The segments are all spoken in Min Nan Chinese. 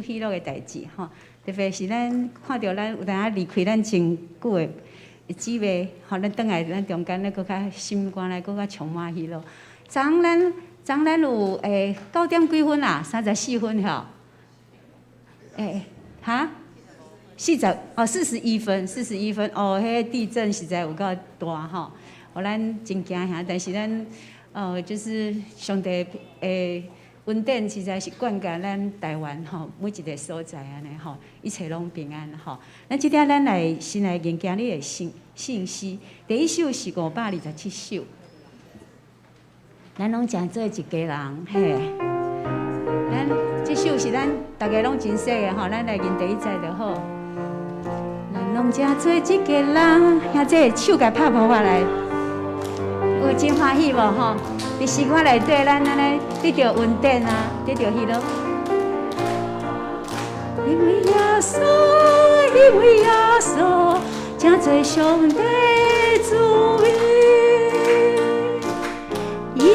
喜樂的代誌吼。特別是咱看著咱有當離開咱真久的姊妹，吼，咱轉來咱中間，咱閣較心肝內閣較充滿喜樂。昨昏咱昨昏咱有九點幾分啊？34分吼。哈？40哦，41分，四十一分哦，彼個地震實在有夠大吼，予咱真驚嚇，但是咱就是上帝的恩典實在是灌溉咱台灣吼，每一個所在按呢吼，一切攏平安吼。咱這點咱來先來研今日的信息，第一首是527首，咱攏誠做一家人嘿。咱這首是咱逐家攏真熟的吼，咱來認第一節就好。咱攏誠做一家人，兄弟手共拍噗仔來，有真歡喜無吼？佇詩歌內底，咱按呢得著恩典啊，得著喜樂。因為耶穌，因為耶穌，誠做上帝子民。因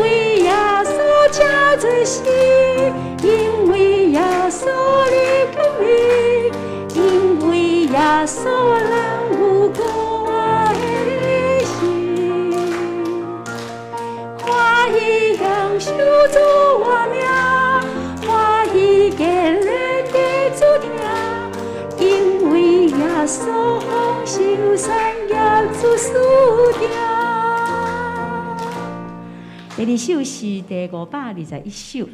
為耶穌誠做死，因為耶穌的革命，因為耶穌咱有國愛的心，歡喜享受主活命，歡喜堅忍的主疼，因為耶穌豐收產業主輸定。第二首是第521首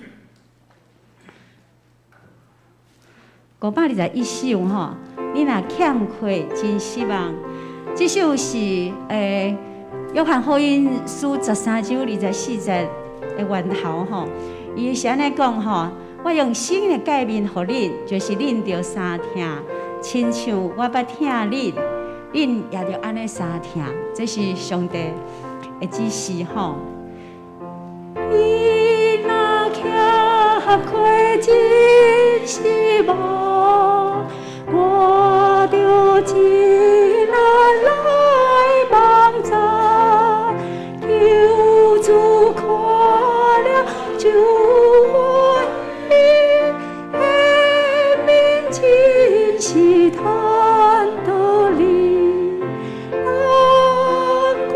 ，521首吼，你若欠缺真失望。這首是約翰福音書13章24節的源頭吼，伊是按呢講吼，我用新的誡命予恁，就是恁著相疼，親像我捌疼恁，恁也著按呢相疼。這是上帝的指示吼。你若欠缺真失望，我著盡力來幫助，求主看了就歡喜，彼面真是坦得你，難怪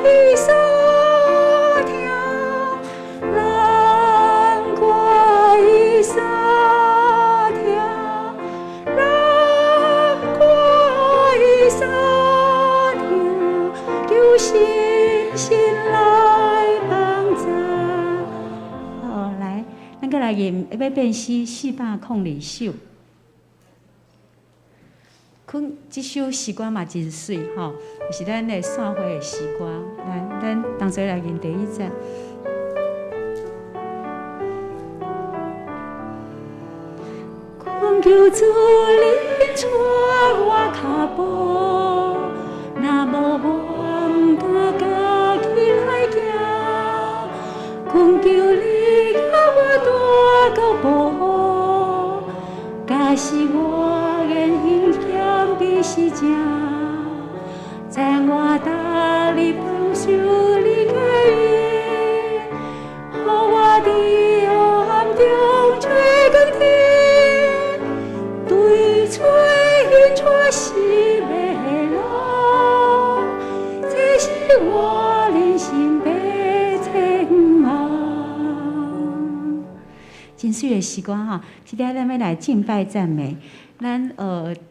伊相疼，難怪伊相疼，難怪伊相疼，求信心來幫助。好，來，咱閣來吟，欲變詩402首。困，這首詩歌嘛真媠吼，是咱的散會的詩歌。來，咱同齊來吟第一節。懇求主恁帶我跤步，若無我毋敢家己來行。懇求你共我帶到保護，假使我言行欠比是正，知我逐日奉受你教育，予我佇黑暗中找光天，對找引帶是迷路，這是我人生白千萬。真媠的詩歌吼，這點咱欲來敬拜讚美。咱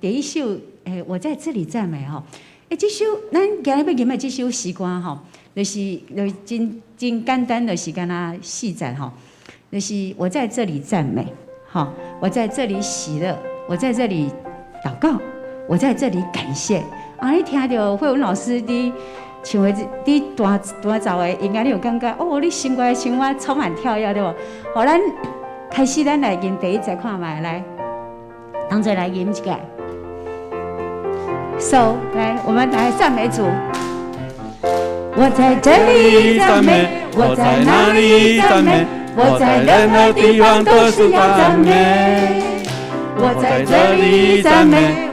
第一首我在這裡讚美吼。這首咱今日欲吟的這首詩歌吼，就是真真簡單，就是敢若四節吼，就是我在這裡讚美，吼，我在這裡喜樂，我在這裡禱告，我在這裡感謝。啊，你聽著慧文老師佇唱的，佇彈彈奏的音樂，你有感覺哦？你心肝心肝充滿跳躍，對無？好，咱開始，咱來吟第一節看覓來，同齊來吟一個。So，來，我們來讚美主。我在這裡讚美，我在哪裡讚美？我在任何地方都是要讚美。我在這裡讚美，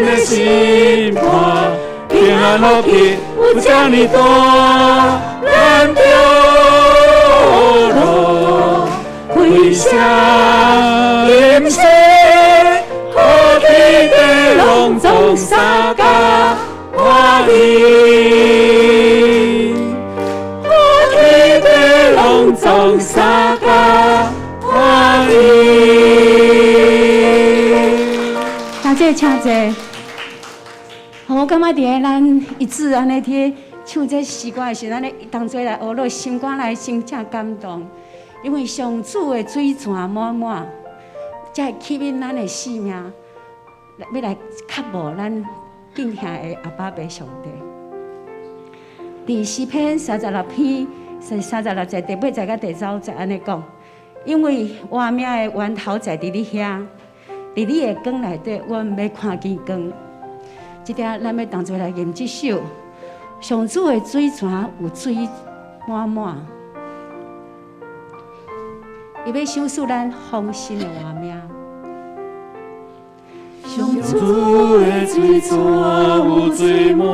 咱的心肝，平安福氣有這呢大，咱著落開聲音聲，好天地攏總相共歡喜，好天地攏總相共歡喜。大家請坐。我感覺佇咧咱一致按呢佇唱這詩歌的時陣，咱咧同齊來學落心肝內真正感動，因為上主的水泉滿滿，才會吸引咱的生命，欲來渴慕咱敬虔的阿爸父上帝。佇詩篇36篇，是36節第八節佮第九節按呢講，因為活命的源頭在佇你遐，佇你的光內底，阮欲看見光。這點咱欲同齊來吟這首，上主的水泉有水滿滿，伊欲賞賜咱豐盛的活命。上主的水泉有水滿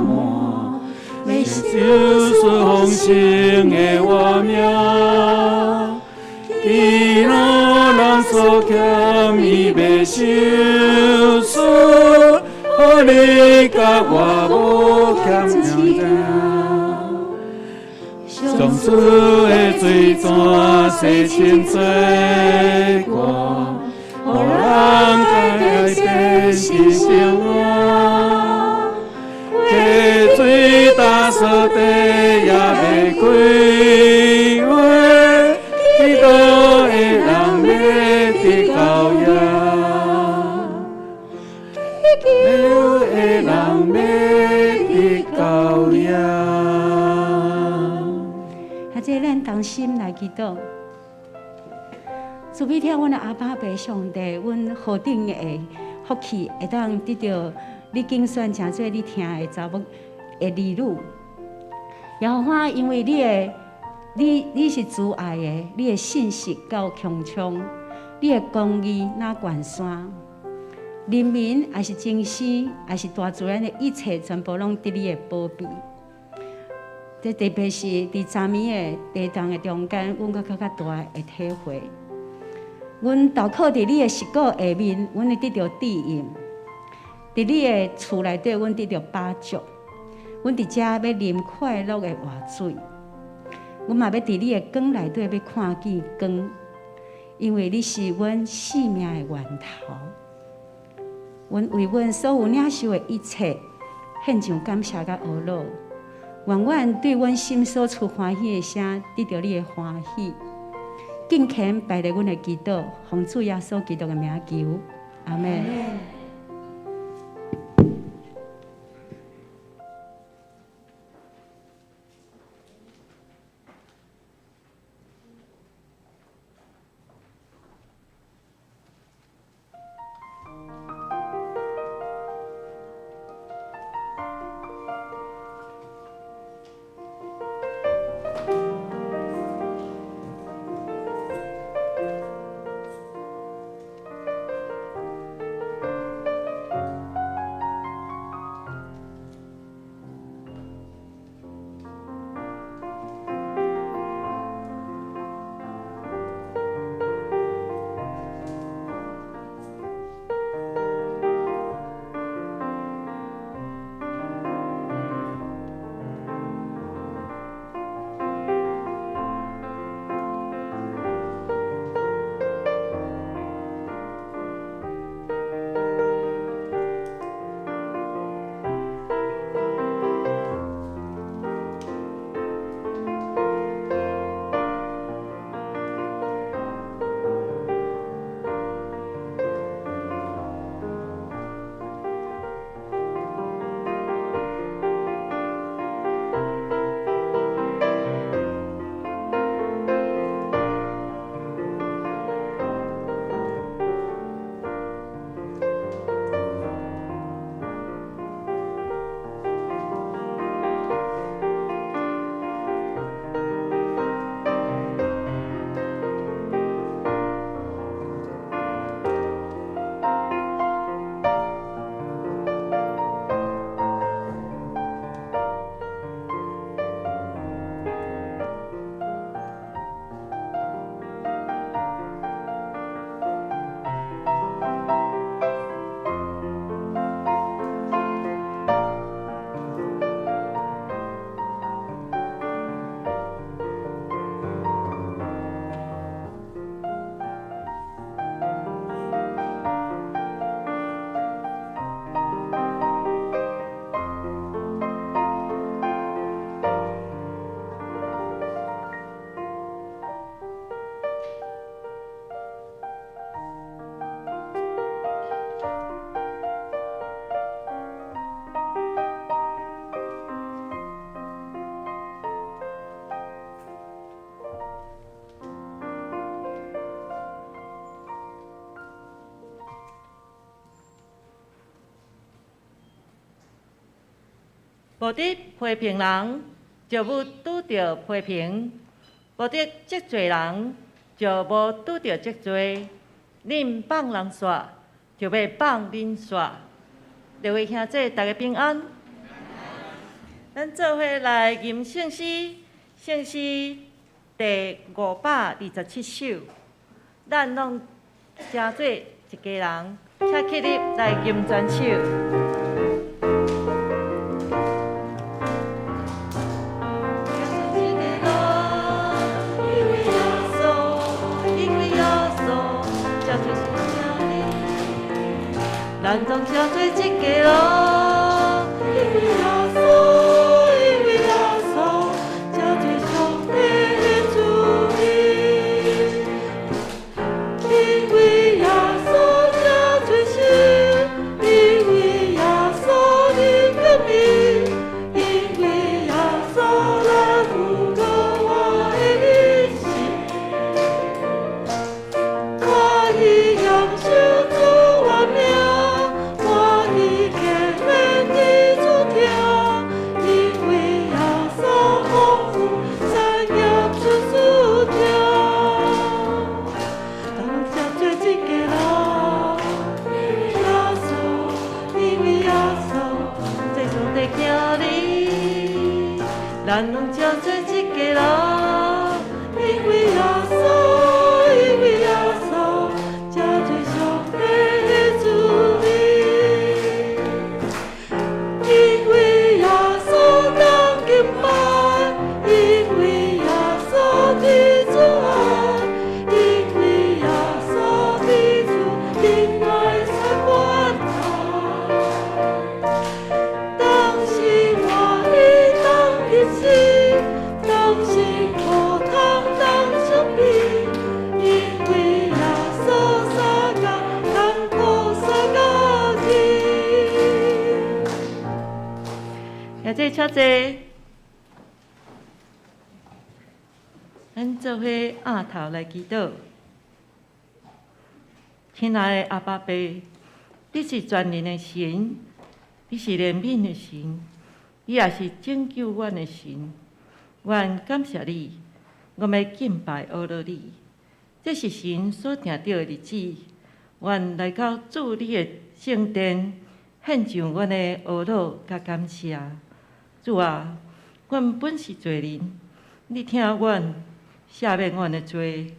滿，欲賞賜豐盛的活命。飢餓人所欠，伊欲賞賜，予你佮我無欠一件。上主的水泉洗清罪過，予人改變新生活。溪水焦燥地也欲開花，祈禱的人欲得到遐，祈禱的人欲得到遐。啊，這咱同心來祈禱。慈悲疼阮的阿爸父上帝，阮何等的福氣，會當得著你揀選成做你疼的查某的兒女。耶和華，因為你的你你是慈愛的，你的信實夠穹蒼，你的公義若懸山，人民抑是祭司，抑是大自然的一切，全部攏佇你的保庇。這特別是佇昨暝的地動的中間，阮閣較較大的體會。阮投靠佇你的實骨下面，阮會得著庇蔭；佇你的厝內底，阮得著飽足。阮佇遮欲啉快樂的活水。阮嘛欲佇你的光內底欲看見光，因為你是阮生命的源頭。阮為阮所有領受的一切，獻上感謝佮呵咾。願阮對阮心所出歡喜的聲，得著你的歡喜。敬虔拜咧阮的祈禱，奉主耶穌基督的名求，阿們。無得批評人，就無拄著批評；無得責罪人，就無拄著責罪。恁放人煞，就欲放恁煞。各位兄弟，大家平安。咱做伙來吟聖詩，聖詩第527首。咱攏成做一家人，請起立來吟全首。咱總成做一家人，因為耶穌，因為耶穌，成做上帝的子民。因為耶穌這最新，因為耶穌的革命，因為耶穌來復活我的人生。我已嚴守主我命。我已堅忍的主聽，因為耶穌豐富善業處處聽。咱成做一家人，因為耶穌，因為耶穌，做上帝囝兒，咱攏成做一家人，因為耶穌，因為耶穌，成做上帝的子民。因為耶穌當敬拜，因為耶穌的主愛，因為耶穌的主恩愛三關懷。當時歡喜當熱心，當時苦痛當傷悲，因為耶穌相共艱苦相共去。兄弟請坐，咱做伙徉頭來祈禱。親愛的阿爸父，你是全能的神，你是憐憫的神，你也是拯救阮的神。阮感謝你，我欲敬拜阿羅你。這是神所定著的日子，阮來到主你的聖殿，獻上阮的阿羅佮感謝。主啊，阮本是罪人，你疼阮，赦免阮的罪，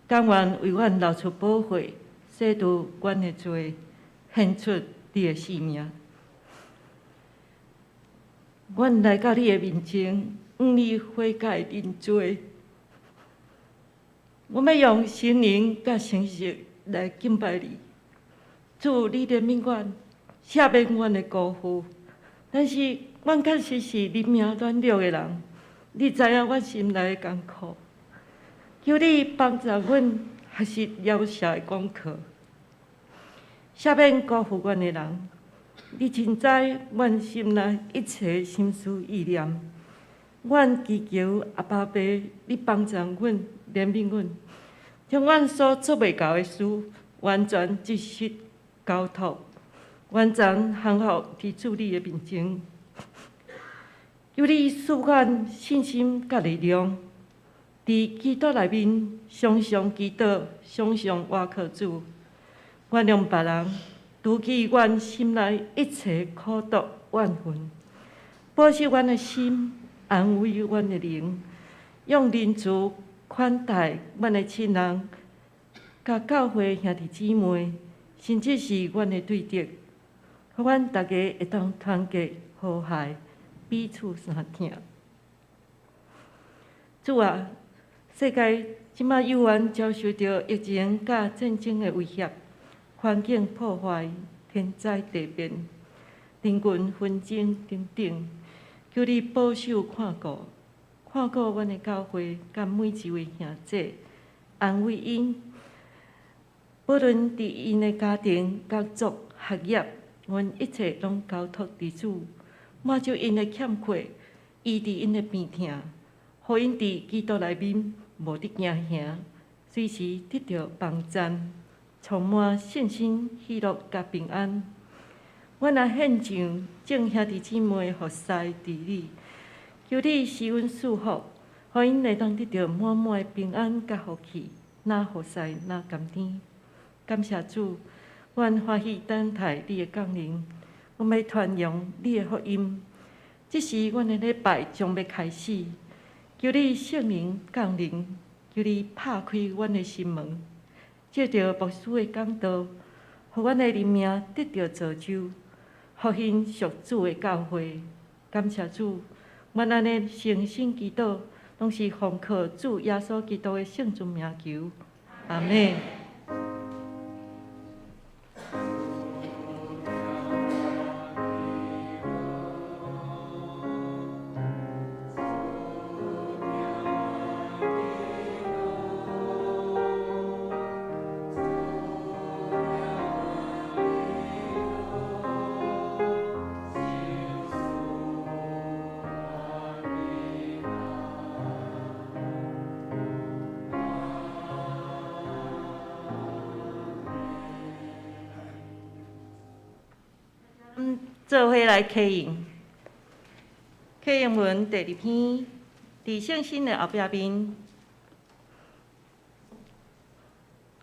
甘願為阮流出寶血，洗除阮的罪，獻出你的性命。阮來到你的面前，向你悔改認罪。我欲用心靈佮誠實來敬拜你。主，你憐憫阮，赦免阮的辜負。但是，阮確實是認命軟弱的人，你知影阮心內的艱苦。求你幫助阮學習饒恕的功課，赦免辜負阮的人。你真知阮心內一切心思意念。阮祈求阿爸父，你幫助阮，憐憫阮，將阮所做袂到的事，完全真實交託，完全降服佇主你的面前。求你賜阮信心佮力量，佇基督內面常常祈禱，常常倚靠主，原諒別人，除去阮心內一切苦毒怨恨，保守阮的心，安慰阮的靈，用仁慈款待阮的親人，佮教會兄弟姊妹，甚至是阮的對敵，予阮逐家會當團結和諧，彼此相疼。主啊，世界這馬猶原遭受著疫情佮戰爭的威脅，環境破壞、天災地變、人群紛爭等等，求你保守看顧，看顧阮的教會佮每一位兄弟，安慰𪜶。無論佇𪜶的家庭、工作、學業，阮一切攏交託佇主，抹去𪜶的欠缺，醫治𪜶的病痛，予𪜶佇基督內面無得驚嚇，隨時得著幫贊，充滿信心、喜樂佮平安。阮也獻上眾兄弟姊妹的服侍佇你，求你賜阮賜福，予𪜶會當得著滿滿的平安佮福氣，若服侍若甘甜。感謝主，阮歡喜等待你的降臨，阮欲傳揚你的福音。這時，阮的禮拜將欲開始，求你聖靈降臨，求你拍開阮的心門，藉著牧師的講道，予阮的靈命得著造就，復興屬主的教會。感謝主，阮按呢誠心祈禱，攏是奉靠主耶穌基督的聖尊名求，阿們。做伙來啟用，啟用文第二篇，佇聖心的後壁面，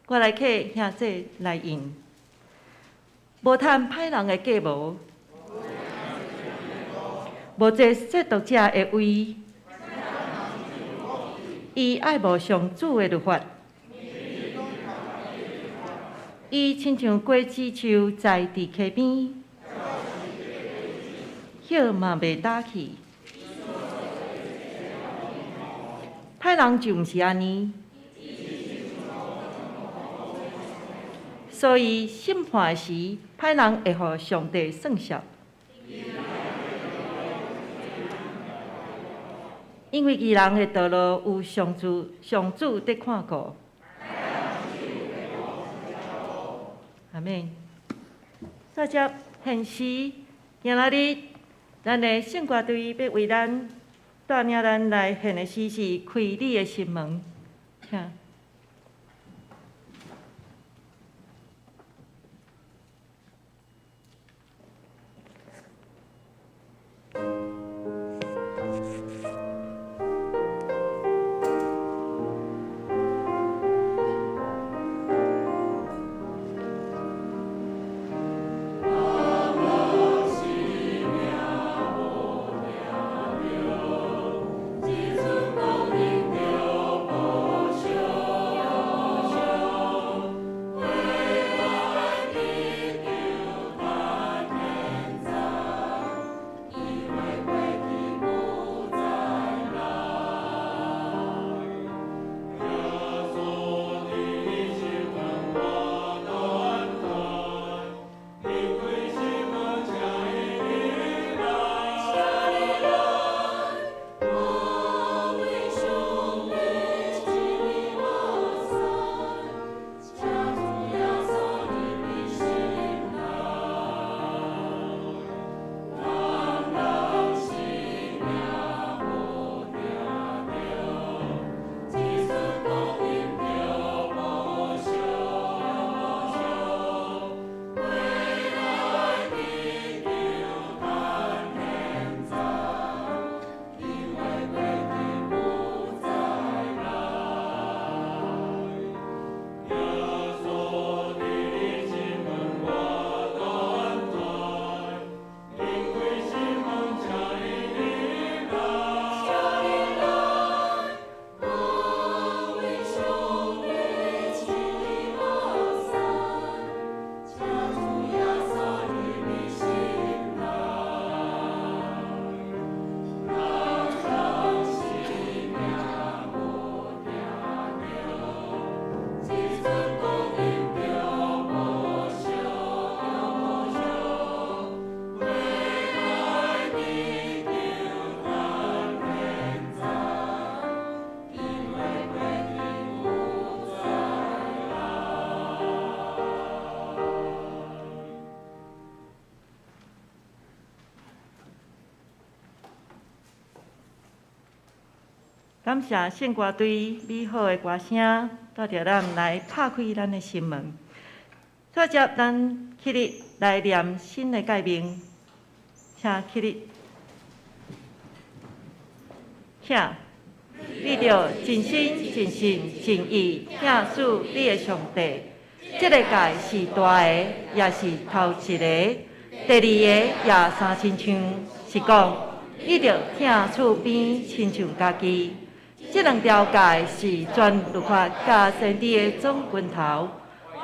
我來替兄弟來印，無趁歹人的計謀，無坐褻瀆者的位，伊愛慕上主的律法，伊親像果子樹栽佇溪邊。葉嘛袂焦去，歹人就毋是按呢，所以審判時，歹人會予上帝算數，因為義人的道路有上主上主佇看顧。阿們。煞接獻詩，今仔日。咱的聖歌隊欲為咱帶領咱來獻的詩是《開你的心門》，請。感謝聖歌隊美好的歌聲，帶著咱來拍開咱的心門。煞接咱起立來念新的誡命，請起立。請，你著盡心、盡性、盡意疼主你的上帝。這个誡是大的，也是頭一个。第二个也相親像，是講你著疼厝邊親像家己。這兩條誡是全律法佮先知的總根頭。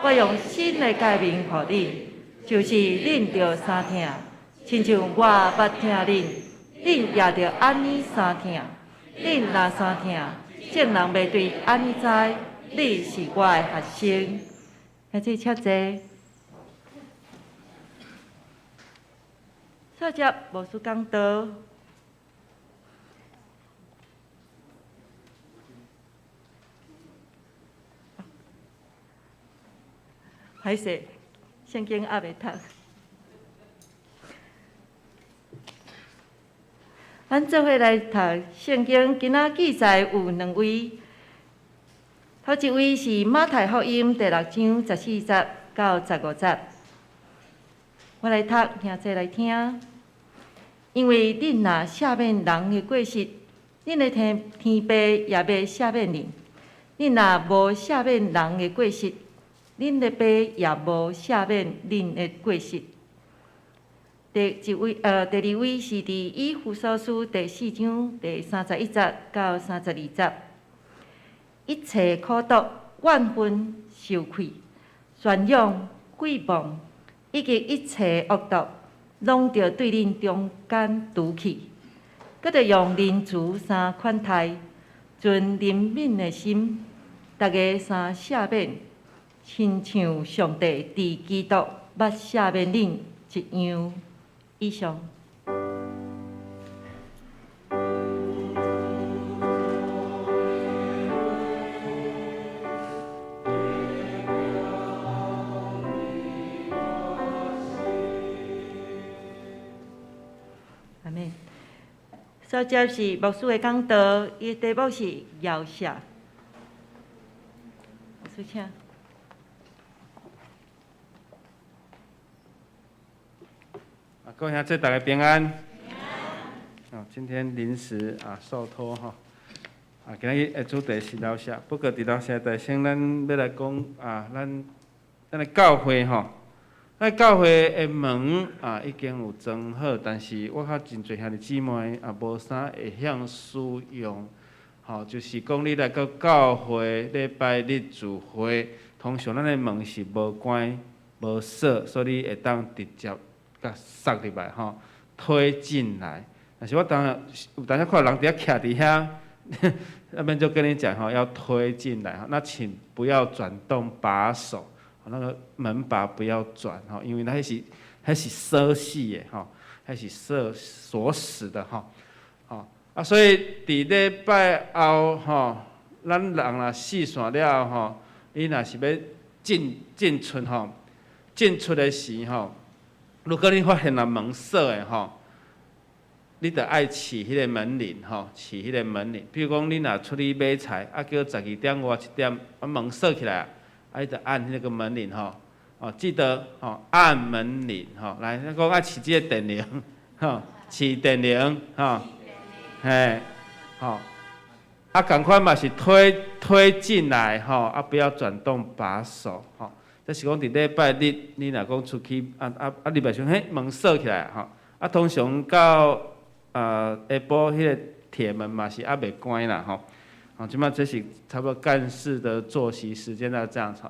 我用新的誡命予恁，就是恁著相疼，親像我捌疼恁，恁也著按呢相疼。恁若相疼，眾人欲對按呢知，恁是我的學生。兄弟請坐。煞接牧師講道。歹勢，聖經猶未讀。咱做伙來讀聖經，今仔記載有兩位，頭一位是馬太福音第六章十四節到十五節。我來讀，兄弟來聽。因為恁若赦免人的過失，恁的天父也欲赦免恁；恁若無赦免人的過失，恁的爸也無赦免恁的過失。第一位，第二位是佇以弗所書第四章第三十一節到三十二節。一切苦毒、怨恨、受氣、宣揚、誹謗，以及一切惡毒，攏著對恁中間除去。閣著用仁慈相款待，存憐憫的心，逐家相赦免，親像上帝佇基督捌赦免恁一樣。以上。阿們。煞接是牧師的講道，伊的題目是饒赦。牧師請。各位兄弟，大家平安。啊，今天臨時啊受託吼，啊，今日的主題是饒赦。不過佇饒赦台先，咱欲來講啊，咱咱的教會吼，咱教會的門啊已經有裝好，但是我看真濟兄弟姊妹啊無啥會曉使用，吼，就是講你來到教會禮拜日聚會，通常咱的門是無關無鎖，所以你會當直接共塞入來吼，推進來。但是我當有當時看人佇遐徛佇遐，那邊就跟你講吼，要推進來，那請不要轉動把手，那個門把不要轉吼，因為那是彼是鎖死的吼，彼是鎖鎖死的吼，吼啊，所以佇禮拜後吼，咱人若四散了後吼，你若是欲進進出吼，進出的時吼。如果你發現若門鎖的吼，你著愛試彼个門鈴吼，試彼个門鈴。比如講，你若出去買菜，啊叫十二點外一點，啊門鎖起來，啊你著按彼个門鈴吼，哦記得吼按門鈴吼，來，咱講愛試這个電鈴吼，試電鈴吼，嘿，吼，啊仝款嘛是推推進來吼，啊不要轉動把手吼。這是講佇禮拜日，你若講出去，啊啊啊，禮拜想彼門鎖起來吼，啊通常到下晡彼个鐵門嘛是猶未關啦吼，吼這擺這是差不多幹事的作息時間啦這樣子。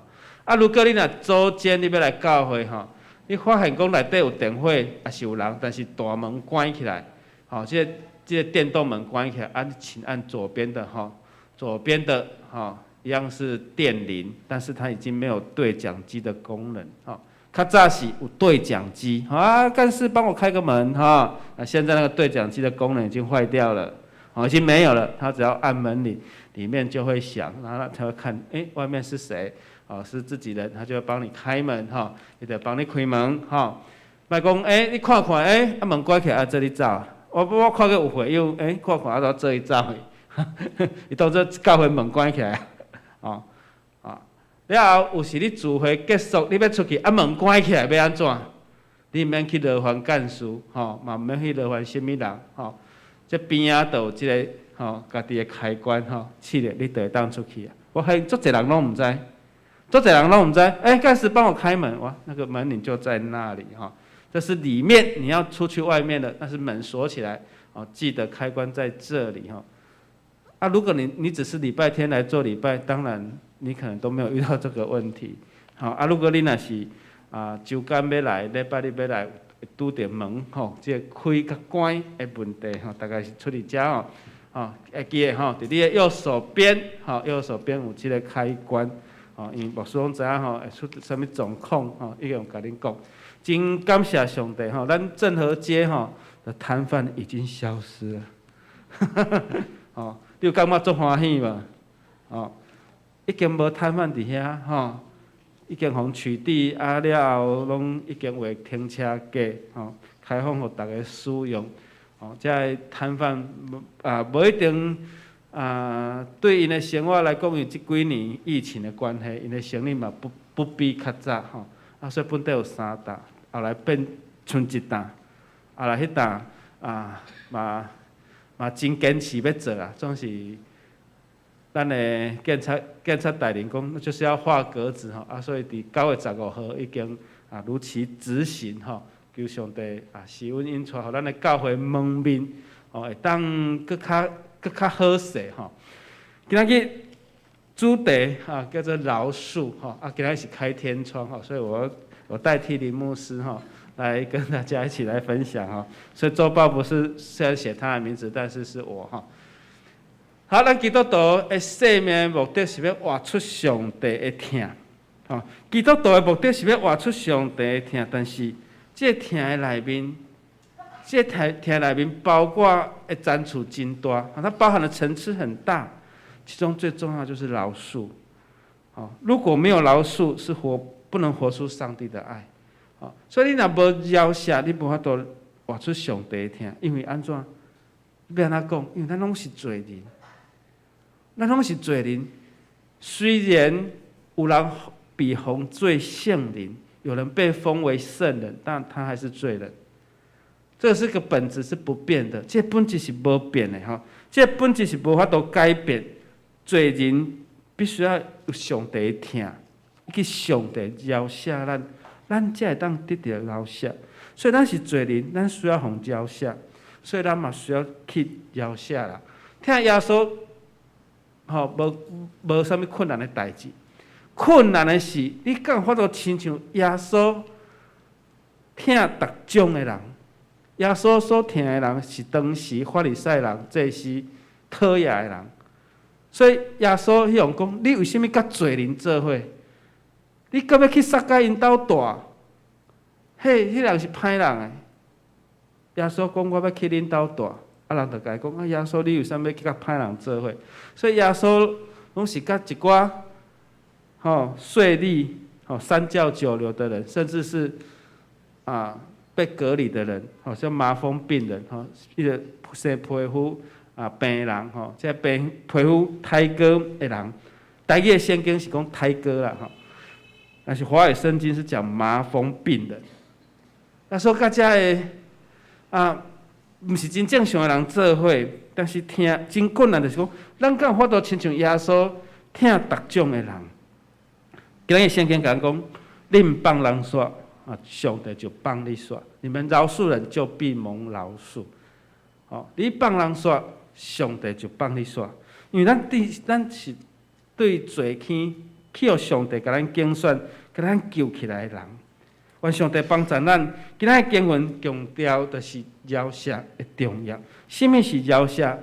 啊，如果你若周間你欲來教會吼，你發現講內底有電火，抑是有人，但是大門關起來，吼，這个這个電動門關起來，啊，你請按左邊的吼，左邊的吼。一樣是電鈴，但是它已經沒有對講機的功能。吼，較早是有對講機，啊，幹事幫我開個門，哈，那現在那個對講機的功能已經壞掉了，已經沒有了。他只要按門鈴，裡面就會響，然後他會看，欸，外面是誰？哦，是自己人，他就會幫你開門，哈，伊就幫你開門，哈。莫講，欸，你看看，欸，啊門關起來，啊這裡走，我我看見有會友，欸，看看啊，就這裡走，伊當做教會門關起來。哦，啊，了後有時你聚會結束，你欲出去，啊門關起來，欲按怎？你毋免去勞煩幹事，吼，嘛毋免去勞煩啥物人，吼。這邊仔就有這个吼，家己的開關吼，試咧，你就會當出去啊。我發現足濟人攏毋知，足濟人攏毋知。欸，幹事幫我開門，哇，那個門鈴就在那裡哈。這是裡面你要出去外面的，但是門鎖起來，哦，記得開關在這裡哈。啊，如果你只是禮拜天來做禮拜，當然你可能都沒有遇到這個問題。好，啊，如果你若是啊，週間欲來，禮拜日欲來，會拄著門吼，這个開佮關的問題吼，大概是出佇遮吼，吼，會記得吼，佇你的右手邊，吼，右手邊有這个開關，吼，因為牧師攏知影吼，會出啥物狀況吼，已經共恁講。真感謝上帝吼，咱鄭和街吼的攤販已經消失了，吼，你有感覺足歡喜無？吼，已經無攤販佇遐吼，已經予取締啊了後，攏已經畫停車格吼，開放予逐家使用。吼，這个攤販啊，無一定啊，對𪜶的生活來講，因為這幾年疫情的關係，𪜶的生意嘛不比較早吼。啊，所以本底有三擔，後來變賰一擔，後來彼擔啊嘛真堅持欲做啊，總是咱的檢察大人講，就是要畫格子吼，啊，所以佇9月15號已經啊如期執行吼，求上帝啊賜阮恩賜，予咱的教會門面吼會當閣較好勢吼。今仔日主題啊叫做饒恕吼，啊今仔日是開天窗吼，所以我代替林牧師吼來跟大家一起來分享吼。所以週報不是雖然寫他的名字，但是是我吼。好，咱基督徒的生命的目的是欲活出上帝的疼，吼。基督徒的目的是欲活出上帝的疼，但是這个疼的內面，這个疼疼內面包括的層次真大，它包含的層次很大，其中最重要就是饒恕。哦，如果沒有饒恕，是不能活出上帝的愛。哦，所以你若無饒恕，你無法度活出上帝的疼，因為按怎？欲按怎講？因為咱攏是罪人。咱攏是罪人，雖然有人被封做聖人，有人被封為聖人，但他還是罪人。這是個本質是不變的，這本質是無變的吼，這本質是無法度改變。罪人必須要有上帝的疼，去上帝饒恕咱，咱才會當得著饒恕。所以咱是罪人，咱需要予饒恕，所以咱嘛需要去饒恕人。疼耶穌。吼，無啥物困難的代誌，困難的是你敢有法度親像耶穌疼逐種的人？耶穌所疼的人是當時法利賽人、祭司討厭的人，所以耶穌彼樣講：你為啥物佮罪人做伙？你閣欲去撒該𪜶兜蹛？彼彼人是歹人的。耶穌講：我欲去恁兜蹛。啊，人就共伊講：啊，耶穌，你為啥物欲去佮歹人做伙？所以耶穌攏是佮一寡吼稅吏、吼三教九流的人，甚至是啊被隔離的人，吼像麻風病人，吼彼个生皮膚啊病人，吼這病皮膚苔膏的人，台語的聖經是講苔膏啦，吼，但是華語聖經是講麻風病人。耶穌佮遮个啊，毋是真正常的人做伙，但是疼真困難，就是講，咱敢有法度親像耶穌疼逐種的人？今日聖經共咱講，恁放人煞，啊，上帝就放你煞。你們饒恕人，就必蒙饒恕。哦，你放人煞，上帝就放你煞。因為咱是對罪坑去予上帝共咱揀選、共咱救起來的人。願上帝幫助咱。今仔日經文強調就是饒恕的重要。啥物是饒恕？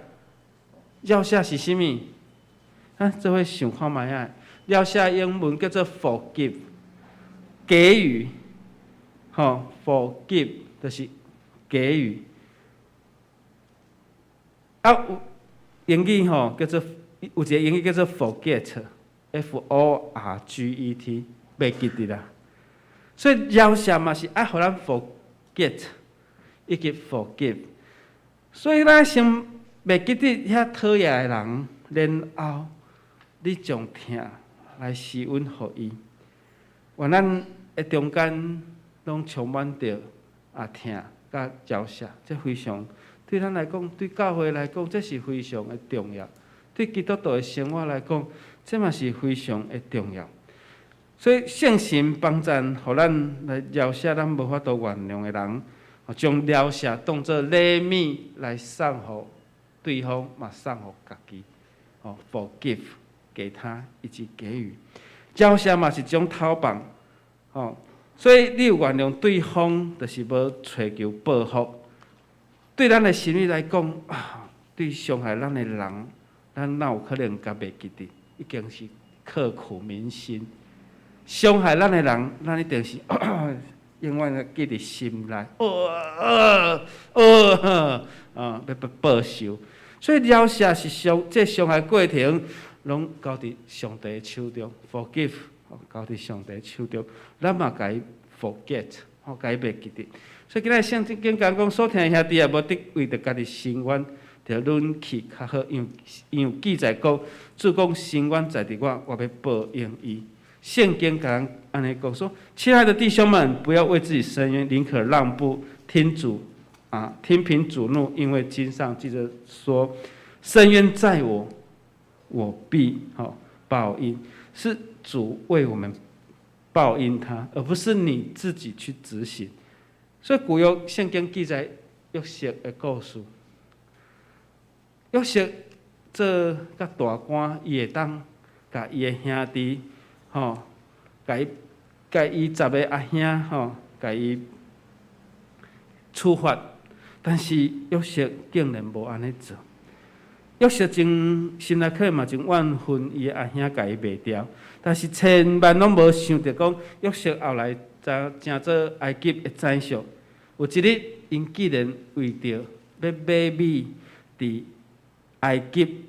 饒恕是啥物？咱做伙想看覓仔。饒恕英文叫做 forgive，給予，吼，forgive 就是給予。啊，有英語吼叫做有一個英語叫做 forget，F O R G E T，袂記得啦。所以饒恕嘛是愛予咱 forget，以及 forgive。所以咱先袂記得遐討厭的人，然後你將疼來來施恩予伊。願咱的中間攏充滿著疼佮饒赦，這非常對咱來講，對教會來講，這是非常的重要。對基督徒的生活來講，這嘛是非常的重要。所以聖神幫贊，予咱來饒赦咱無法度原諒的人，將饒赦當做禮物來送予對方，嘛送予家己。哦，forgive 給他以及給予。饒赦嘛是一種偷放，吼，所以你有原諒對方，就是無揣求報復。對咱的心理來講，啊，對傷害咱的人，咱哪有可能共袂記得？已經是刻苦銘心。傷害咱的人，咱一定是永遠會記佇心內。哦哦哦，啊，欲報仇。所以饒赦是傷，這傷害過程，攏交佇上帝手中，forgive，交佇上帝手中，咱嘛共伊 forget，吼，共伊袂記得。所以今仔聖經講講，所疼的兄弟啊，無得為著家己伸冤，著忍氣較好，因為記載講，主講伸冤在佇我，我欲報應伊。聖經講按呢講說，親愛的弟兄們，不要為自己伸冤，寧可讓步，聽主啊，聽憑主怒，因為經上記著說，伸冤在我，我必報應，是主為我們報應他，而不是你自己去執行。所以舊約聖經記載約瑟的故事，約瑟做較大官，伊會當共伊的兄弟，吼，共伊十个阿兄，吼，共伊處罰，但是約瑟竟然無按呢做。約瑟真心內可能嘛真怨恨伊的阿兄共伊賣掉，但是千萬攏無想著講約瑟後來才成做埃及的宰相。有一日，𪜶竟然為著欲買米，佇埃及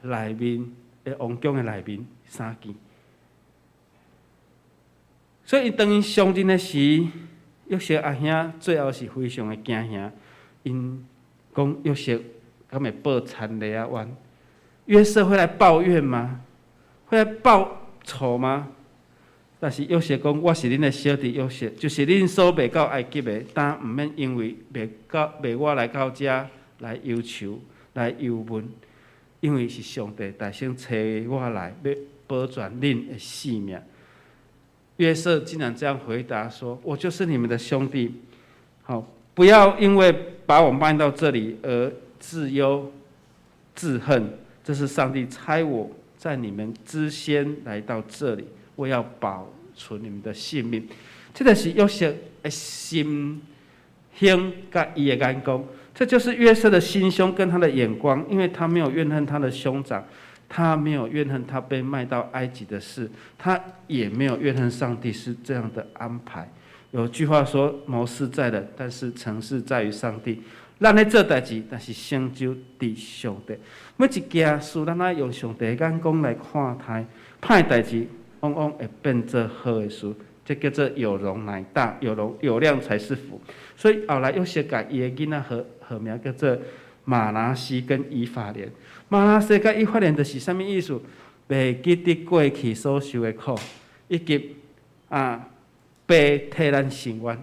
內面的王宮的內面相見。所以，當𪜶相認的時，約瑟阿兄最後是非常的驚嚇，𪜶講約瑟敢會報田螺仔冤？約瑟會來報怨嗎？會來報仇嗎？但是約瑟講：我是恁的小弟約瑟，就是恁所賣到埃及的，但毋免因為賣我來到遮來憂愁、來憂悶，因為是上帝代先差我來，欲保全恁的性命。約瑟竟然這樣回答說：“我就是你們的兄弟，好，不要因為把我賣到這裡而自憂自恨。這是上帝差我在你們之先來到這裡，我要保存你們的性命。”這個是約瑟的心胸佮伊的眼光，這就是約瑟的心胸跟他的眼光，因為他沒有怨恨他的兄長。他沒有怨恨他被賣到埃及的事，他也沒有怨恨上帝是這樣的安排。有句話說：“謀事在人，但是成事在於上帝。”咱咧做代誌，但是成就佇上帝。每一件事，咱愛用上帝的眼光來看待，歹代誌往往會變做好的事。這叫做有容乃大，有容有量才是福。所以後來約瑟共伊的囡仔號名叫做瑪拿西跟以法蓮。瑪拿西佮以法蓮就是啥物意思？袂記得過去所受的苦，以及父替咱伸冤，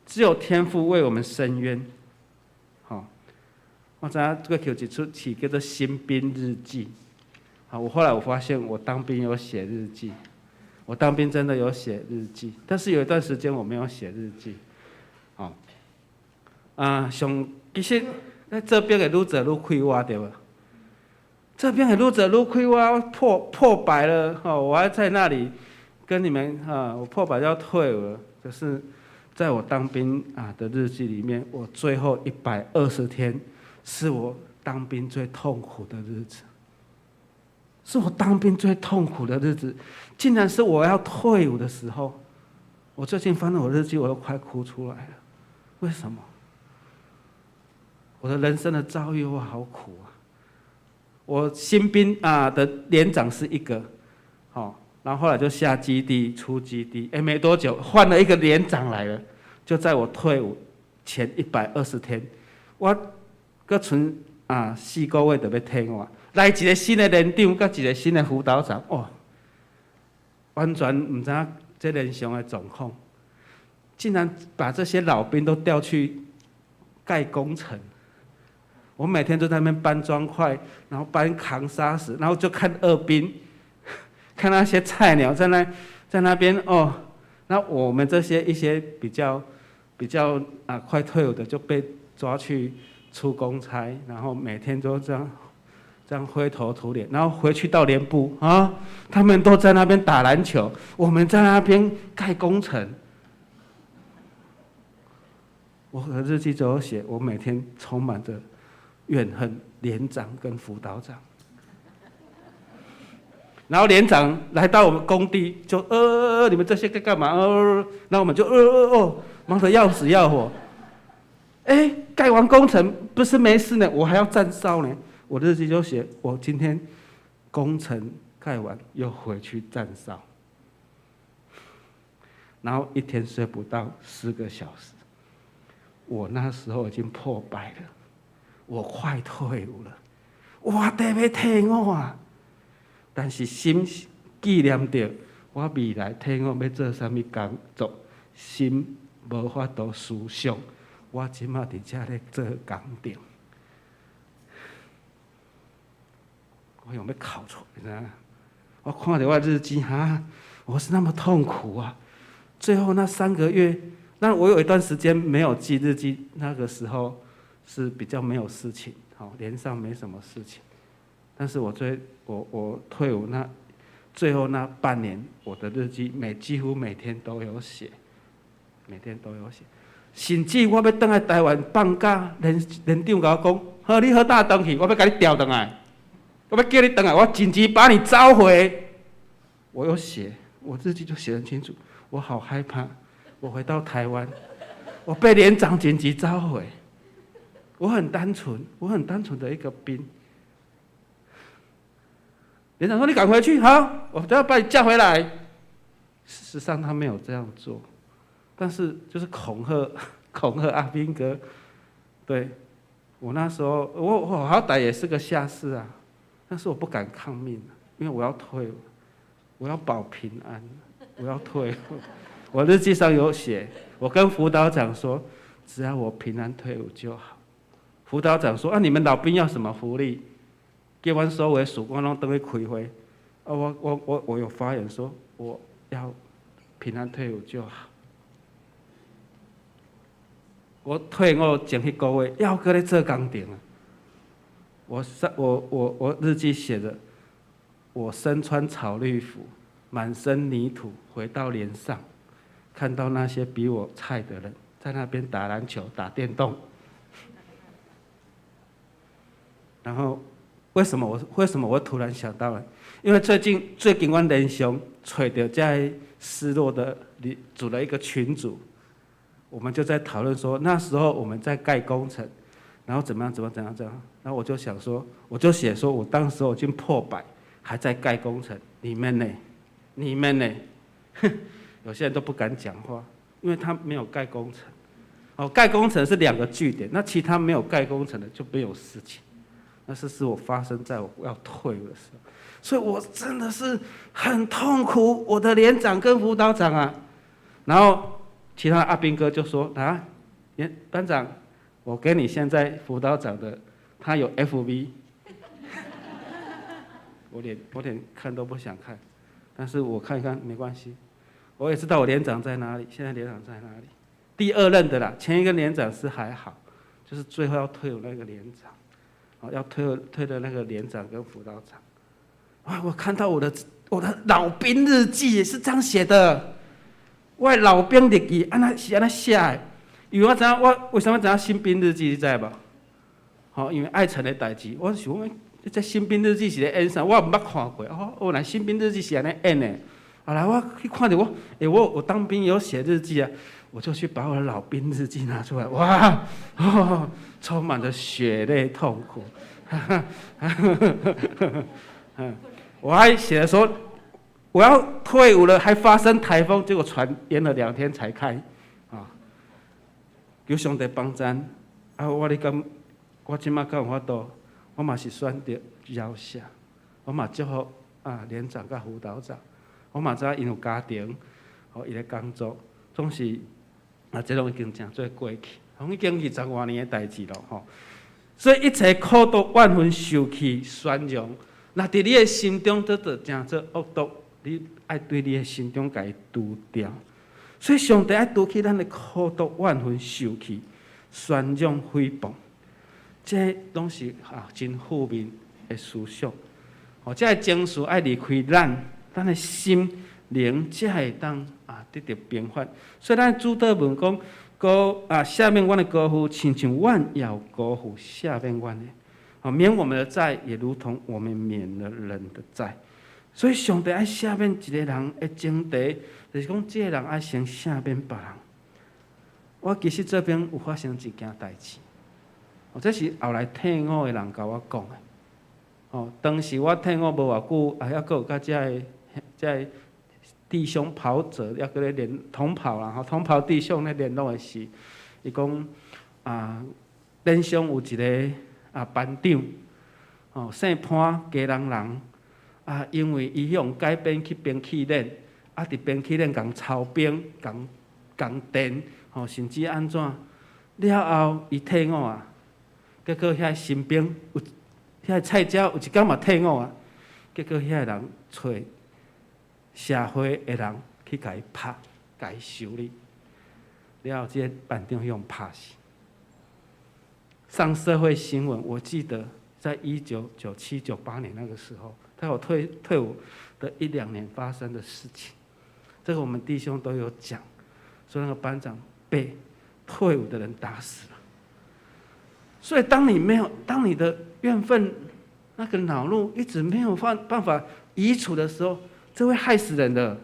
只有天父為我們伸冤。吼，我知影過去有一齣戲叫做《新兵日記》。好，我後來我發現我當兵有寫日記，我當兵真的有寫日記，但是有一段時間我沒有寫日記。好，上其實咧做兵的愈做愈快活對無？做兵的愈做愈快活，破百了，吼，我還在那裡跟你們哈，我破百就要退伍了。可是，在我當兵的日記裡面，我最後120天是我當兵最痛苦的日子，是我當兵最痛苦的日子，竟然是我要退伍的時候。我最近翻了我日記，我都快哭出來了。為什麼？我的人生的遭遇，我好苦啊！我新兵的連長是一個，好，然後後來就下基地出基地，哎，沒多久換了一個連長來了，就在我退伍前120天，我閣賰4個月就欲退伍，來一個新的連長，佮一個新的輔導長，哦，完全毋知影這連上的狀況，竟然把這些老兵都調去蓋工程。我每天都在那邊搬磚塊，然後搬扛沙石，然後就看二兵，看那些菜鳥在那邊哦，那我們這些一些比較啊快退伍的就被抓去出公差，然後每天都這樣灰頭土臉，然後回去到連部啊，他們都在那邊打籃球，我們在那邊蓋工程。我的日記就有寫，我每天充滿着怨恨連長跟輔導長。然後連長來到我們工地，就你們這些在幹嘛？然後我們就哦，忙得要死要活。哎，蓋完工程不是沒事呢，我還要站哨呢。我日記就寫，我今天工程蓋完又回去站哨，然後一天睡不到4個小時。我那時候已經破百了，我快退伍了，我得欲退伍啊！但是心紀念著我未來退伍欲做啥物工作，心無法度思想，我這馬佇遮咧做工程，我想欲哭出來，你知影？我看著我日記，哈，我是那麼痛苦啊！最後那3個月，那我有一段時間沒有記日記，那個時候是比較沒有事情，好，連上沒什麼事情。但是我退伍那最後那半年，我的日記幾乎每天都有寫，每天都有寫。甚至我欲轉來台灣放假，連長共我講：好，你好搭轉去，我欲共你調轉來，我欲叫你轉來，我緊急把你召回。我有寫，我日記就寫得很清楚。我好害怕，我回到台灣，我被連長緊急召回。我很單純，我很單純的一個兵。連長說：“你趕回去，好，我都要把你叫回來。”事實上，他沒有這樣做，但是就是恐嚇，恐嚇阿兵哥。對，我那時候，我好歹也是個下士啊，但是我不敢抗命，因為我要退，我要保平安，我要退。我日記上有寫，我跟輔導長說，只要我平安退伍就好。輔導長說：“啊，你們老兵要什麼福利？”叫阮所有的士官攏轉去開會，啊，我有發言說，我要平安退伍就好。我退伍前彼個月，猶閣咧做工程啊！我日記寫著，我身穿草綠服，滿身泥土，回到連上，看到那些比我菜的人在那邊打籃球、打電動，然後。為什麼我突然想到了？因為最近阮連上揣著這失落的，組了一個群組，我們就在討論說，那時候我們在蓋工程，然後怎麼樣怎麼樣怎樣怎樣，然後我就想說，我就寫說我當時我已經破百，還在蓋工程，你們呢？你們呢？有些人都不敢講話，因為他沒有蓋工程。哦，蓋工程是兩個據點，那其他沒有蓋工程的就沒有事情。那是我發生在我要退伍的時候，所以我真的是很痛苦。我的連長跟輔導長啊，然後其他阿兵哥就說：“啊，連班長，我給你現在輔導長的，他有 FB，我連看都不想看，但是我看一看沒關係，我也知道我連長在哪裡，現在連長在哪裡？第二任的啦，前一個連長是還好，就是最後要退伍那個連長。”要退的那個連長跟輔導長，啊！我看到我的老兵日記也是這樣寫的，我的老兵日記按呢是按呢寫的，因為我知影我為啥物知影新兵日記，你知無？吼，因為愛城的代誌，我想講，這新兵日記是咧演啥？我毋捌看過。哦，原來新兵日記是按呢演的。後來我去看著我，欸，我當兵有寫日記啊，我就去把我的老兵日記拿出來，哇，哦，充滿了血淚痛苦。我還寫說我要退伍了，還發生颱風，結果船淹了2天才開，啊，求上帝幫贊，啊，我咧講，我這馬敢有法度，我嘛是選擇饒赦，我嘛祝福啊連長佮輔導長，我嘛知影𪜶有家庭，吼，伊咧工作，總是啊，這攏已經成做過去，攏已經二十外年的代誌咯，吼。所以一切苦毒、怨恨、受氣、宣揚，若佇你的心中得著成做惡毒，你愛對你的心中共伊除掉。所以上帝愛除去咱的苦毒、怨恨、受氣、宣揚、誹謗，這攏是啊真負面的思想。哦，這个情緒愛離開咱，咱的心靈才會當啊得著平緩。所以咱主禱文講，辜啊赦免阮的過負，親像阮也有辜負赦免阮的。哦，免我們的債，也如同我們免了人的債。所以上帝愛赦免一個人的前提，就是講這个人愛先赦免別人。我其實這邊有發生一件代誌，哦，這是後來退伍的人共我講的。哦，當時我退伍無偌久，啊，猶閣有佮這个弟兄跑者，猶閣咧聯同跑啦，吼，同跑弟兄咧聯絡的時，伊講啊，連上有一个啊班長，哦，姓潘，基隆人，啊，因為伊予改編去兵器連，啊，佇兵器連共操兵、共共電，吼，甚至按怎，了後伊退伍啊，結果遐新兵有遐菜鳥有一工嘛退伍啊，結果遐人揣社會的人去共伊拍，共伊修理，了後這个班長予拍死。上社會新聞，我記得在1997、98年那個時候，在我退伍的一兩年發生的事情，這個我們弟兄都有講，說那個班長被退伍的人打死了。所以當你沒有，當你的怨憤、那個惱怒一直沒有辦法移除的時候，這會害死人的，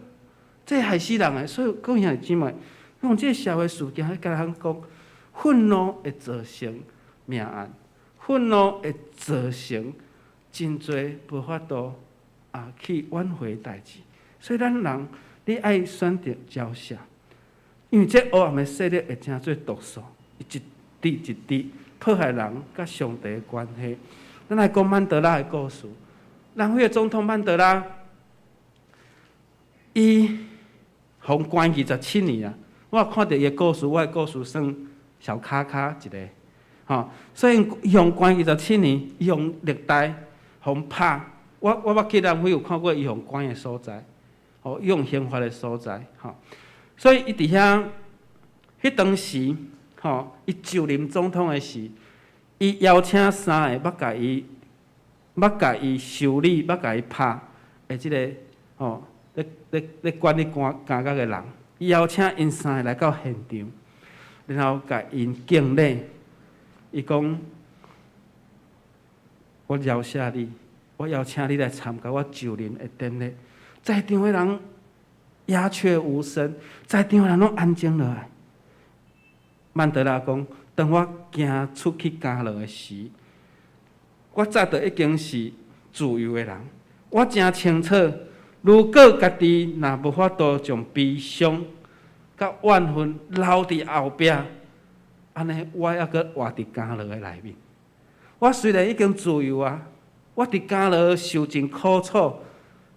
這害死人的。所以各位兄弟姊妹，用這個社會事件，共咱講，憤怒會造成命案，憤怒會造成真濟無法度啊去挽回代誌。所以咱人，你愛選擇饒恕，因為這黑暗的勢力會成做毒素，一滴一滴破壞人佮上帝的關係。咱來講曼德拉的故事，南非的總統曼德拉，伊予關27年啊！我看著伊的故事，我的故事算小卡卡一個，吼。所以伊予關二十七年，伊予虐待，予拍。我捌去南非有看過伊予關的所在，吼，用刑罰的所在，吼。所以伊佇遐，彼當時，吼，伊就任總統的時，伊邀請三个捌共伊，捌共伊修理，捌共伊拍的這个，吼，咧管理監獄的人，伊邀請𪜶三个來到現場，然後共𪜶敬禮。伊講：我饒恕你，我邀請你來參加我就任的典禮。在場的人鴉雀無聲，在場的人攏安靜落來。曼德拉講：當我行出去監牢的時，我早就已經是自由的人。我誠清楚，如果家己若無法度將悲傷佮怨恨留佇後壁，按呢我猶閣活佇監牢的內面。我雖然已經自由啊，我佇監牢受盡苦楚，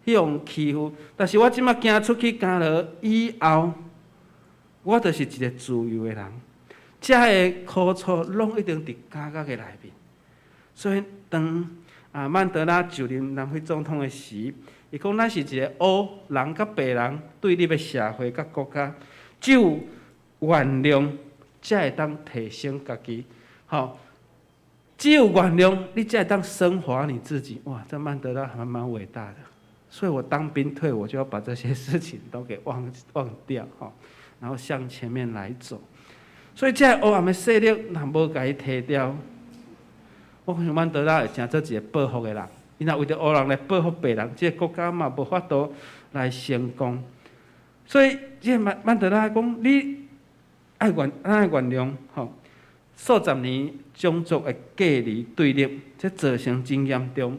彼予欺負，但是我這馬行出去監牢以後，我就是一个自由的人。這个苦楚攏一定佇監獄的內面。所以當啊曼德拉就任南非總統的時，伊講咱是一个烏人佮白人對立的社會佮國家，只有原諒才會當提升家己，吼。只有原諒，你才會當升華你自己。哇，這曼德拉還蠻偉大的。所以我當兵退，我就要把這些事情都給忘掉，吼，然後向前面來走。所以這個黑暗的勢力，若無共伊提掉，我想曼德拉會成做一个報復的人。伊若為著烏人來報復白人，這個國家嘛無法度來成功。所以，這個曼德拉講，你愛原諒，吼。數十年種族的隔離對立，這造成真嚴重，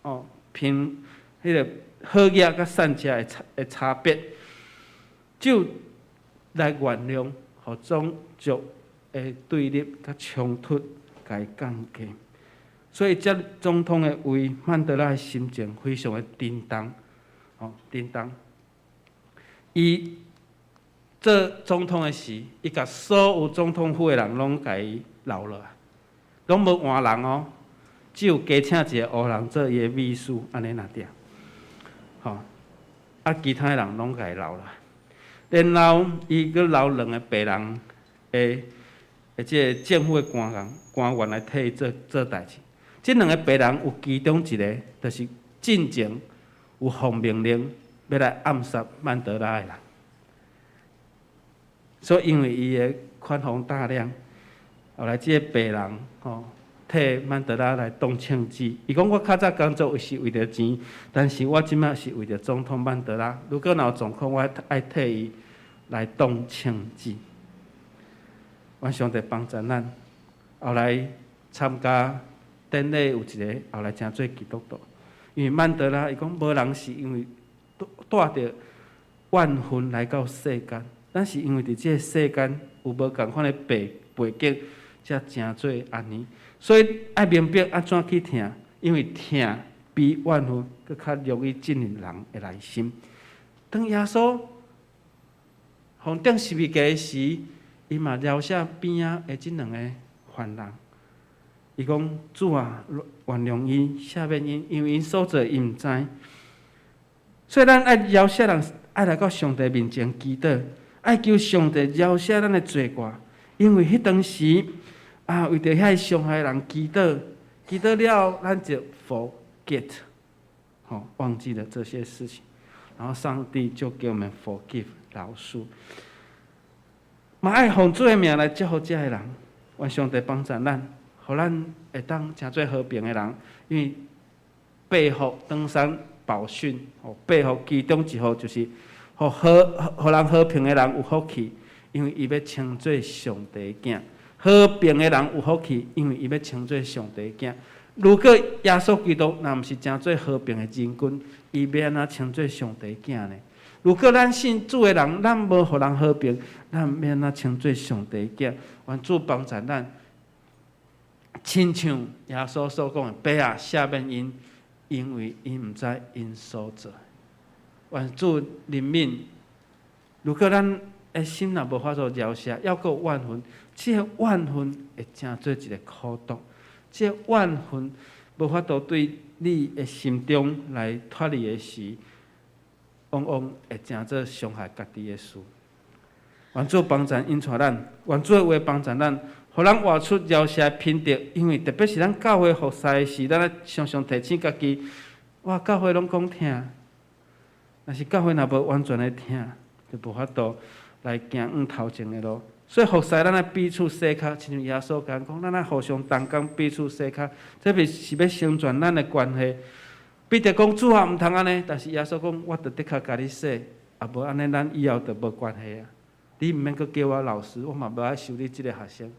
哦，貧彼个好額佮散赤的差別，就來原諒，予種族的對立佮衝突，共伊降低。所以，這總統的位，曼德拉的心情非常的震動，吼，叮當。伊做總統的時，伊共所有總統府的人攏共伊留落來，攏無換人哦，只有加請一個黑人做伊的秘書，按呢爾爾。吼，啊，其他的人攏共伊留落來。然後伊閣留兩个白人的這个政府的官員來替伊做代誌。這兩个白人有其中一个，就是進前有奉命令欲來暗殺曼德拉的人。所以因為伊的寬宏大量，後來這个白人吼替曼德拉來擋槍子。伊講我較早工作是為著錢，但是我這擺是為著總統曼德拉。如果若有狀況，我愛替伊來擋槍子。願上帝幫助咱。後來參加典禮有一个後來成做基督徒，因為曼德拉伊講無人是因為帶著怨恨來到世間，咱是因為佇這个世間有無仝款的背景，才成做按呢。所以愛明白按怎去疼，因為疼比怨恨閣較容易進入人的內心。當耶穌予釘十字架的時，伊嘛饒赦邊仔的這兩个犯人。伊講主啊，原諒𪜶，赦免𪜶，因為𪜶所做𪜶毋知。所以咱愛饒赦人，愛來到上帝面前祈禱，愛求上帝饒赦咱的罪過。因為彼當時啊，為著遐傷害人祈禱，祈禱了，咱就 forget，吼，忘記了這些事情，然後上帝就給我們 forgive 饒恕。嘛愛奉主的名來祝福這个人，願上帝幫助咱，予咱會當成做和平的人。因為八福登山寶訓，吼，八福其中一福就是，予和予人和平的人有福氣，因為伊欲稱做上帝囝。和平的人有福氣，因為伊欲稱做上帝囝。如果耶穌基督若毋是成做和平的真君，伊欲按怎稱做上帝囝呢？如果咱信主的人，咱無予人和平，咱欲按怎稱做上帝囝？願主幫助咱，親像耶穌所講的，爸啊，赦免𪜶，因為𪜶毋知𪜶所做。願主憐憫。如果咱的心若無法度饒赦，猶閣有怨恨，這个怨恨會成做一个苦毒，這个怨恨無法度對你的心中來脫離的時，往往會成做傷害家己的事。願主幫助引帶咱，願主的話幫助咱，予咱活出饒赦的品德。因為特別是咱教會服侍的時，咱愛常常提醒家己，哇，教會攏講疼，但是教會若無完全的疼，就無法度來行往頭前的路。所以服侍咱愛彼此洗跤，親像耶穌共講，咱愛互相同工彼此洗跤，這是欲成全咱的關係。彼得講主啊，毋通按呢，但是耶穌講，我著的確共你洗，啊無按呢，咱以後就無關係啊。你毋免閣叫我老師，我嘛無愛收你這个學生。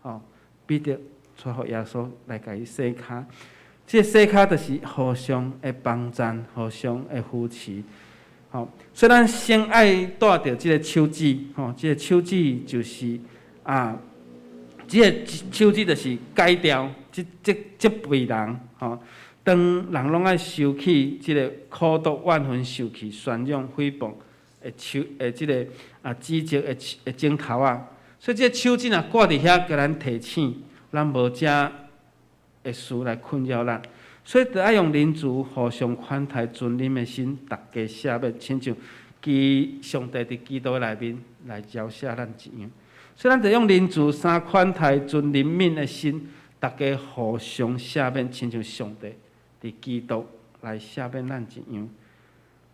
吼，彼得帶予耶穌來共伊洗跤，這个洗跤就是互相的幫贊，互相的扶持。吼，所以咱先愛帶著這个手指，吼，這个手指就是啊，這个手指就是解掉這輩人，吼。當人攏愛收起這个苦毒怨恨、受氣、宣揚、誹謗的手的這个啊指責的指頭仔，所以這个手指若掛佇遐，共咱提醒，咱無這的事來困擾咱，所以著愛用仁慈互相寬待、尊忍的心，逐家赦免，親像上帝佇基督內面來饒赦咱一樣。所以咱著用仁慈、三寬待、存憐憫的心，逐家互相赦免，親像上帝佇基督來赦免咱一樣。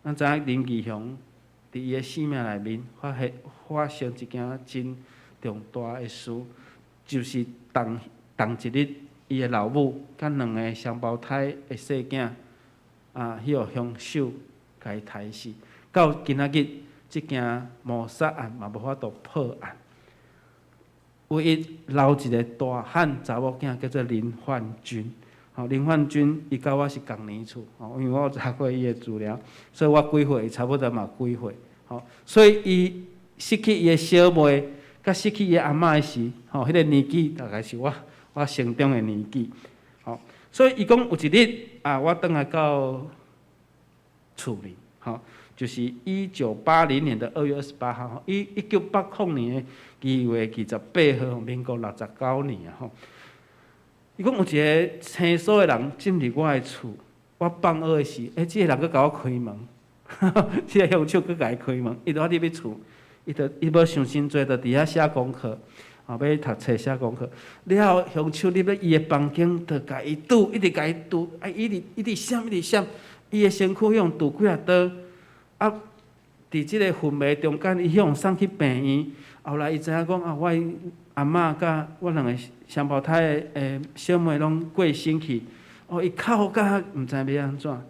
咱知影林義雄佇伊的生命內面發生一件真重大的事，就是同一日，伊的老母佮兩个雙胞胎的細囝啊，彼予兇手共伊刣死。到今仔日，這件謀殺案嘛無法度破案。唯一留一个大漢查某囝叫做林煥君。吼，林煥君伊佮我是仝年厝，吼，因為我有查過伊的資料，所以我幾歲，伊差不多嘛幾歲，吼，所以伊失去伊的小妹，佮失去伊的阿嬤的時，吼，彼个年紀大概是我成長的年紀，吼，所以伊講有一日啊，我轉來到厝裡，吼，吼，就是1980年的2月28號，吼，1980年的2月28號，民國69年啊，吼。伊講有一个生疏的人進入我的厝，我放學的時，欸，這个人閣共我開門，這个兇手閣共伊開門，伊就入去厝，伊就伊無想傷濟，就佇遐寫功課，吼，欲讀冊寫功課。了後兇手入去伊的房間，就共伊拄，一直共伊拄，啊，一直一直閃，一直閃，伊的身軀予人拄幾若刀，啊，佇這个昏迷中間，伊予人送去病院。後來伊知影講啊，我阿嬤佮我兩個雙胞胎的小妹攏過身去，哦，伊哭甲毋知欲按怎。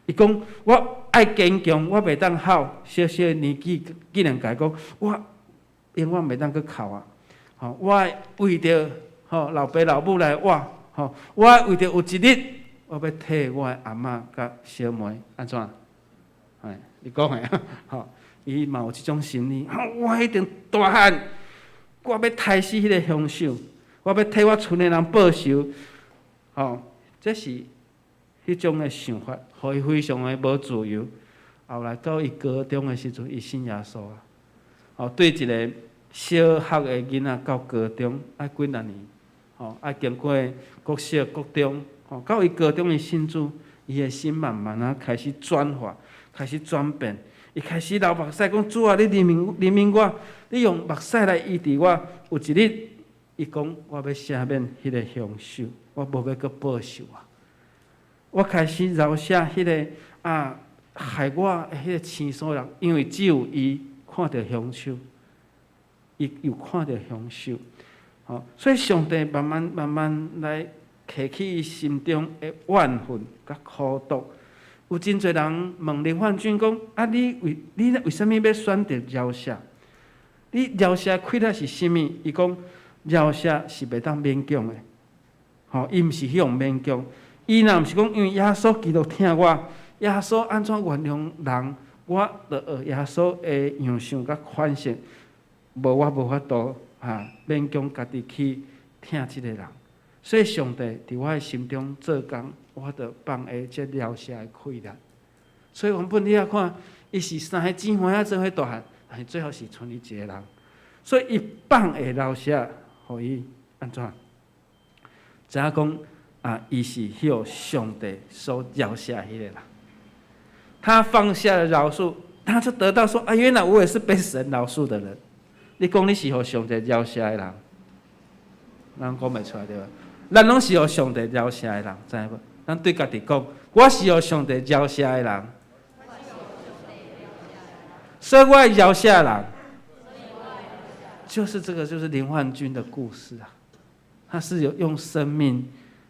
伊講我愛堅強，我袂當哭。小小年紀竟然共伊講，我永遠袂當閣哭啊！吼，我為著吼老爸老母來活，吼，我為著有一日，我欲替我的阿嬤佮小妹按怎？哎，你講的吼，伊嘛有這種心理，我一定大漢，我欲刣死彼个兇手，我欲替我賰的人報仇，吼，這是彼種的想法，予伊非常的無自由。後來到伊高中的時陣，伊信耶穌啊。哦，對一个小學的囡仔到高中愛幾若年，吼，愛經過國小、國中，吼，到伊高中伊信主，伊的心慢慢仔開始轉化，開始轉變。伊開始流目屎講：主啊，你憐憫憐憫我，你用目屎來醫治我。有一日，伊講我欲赦免彼个兇手，我無欲閣報仇啊。我開始饒赦彼个啊害我的彼个生疏人，因為只有伊看著兇手，伊有看著兇手，吼，所以上帝慢慢慢慢來提起伊心中的怨恨佮苦毒。有真濟人問林漢軍講：啊，你為啥物欲選擇饒赦？你饒赦氣力是啥物？伊講饒赦是袂當勉強的，吼，伊毋是彼種勉強。伊若毋是講，因為耶穌基督疼我，耶穌按怎原諒人，我就學耶穌的樣式佮款式，無我無法度哈勉強家己去疼這个人。所以上帝佇我的心中做工，我就放下這饒赦的氣力。所以原本你仔看，伊是三个姊妹仔做伙大漢，但是最後是賰伊一個人。所以伊放下饒赦，予伊按怎？知影講啊，伊是予上帝所饒赦彼个人。他放下了饒恕，他就得到說：啊，原來我也是被神饒恕的人。你講你是予上帝饒赦的人，咱講袂出來對吧？咱攏是予上帝饒赦的人，知影無？咱對家己講，我是予上帝饒赦的人，所以我會饒赦人。就是這個，就是林漢軍的故事啊。他是有用生命，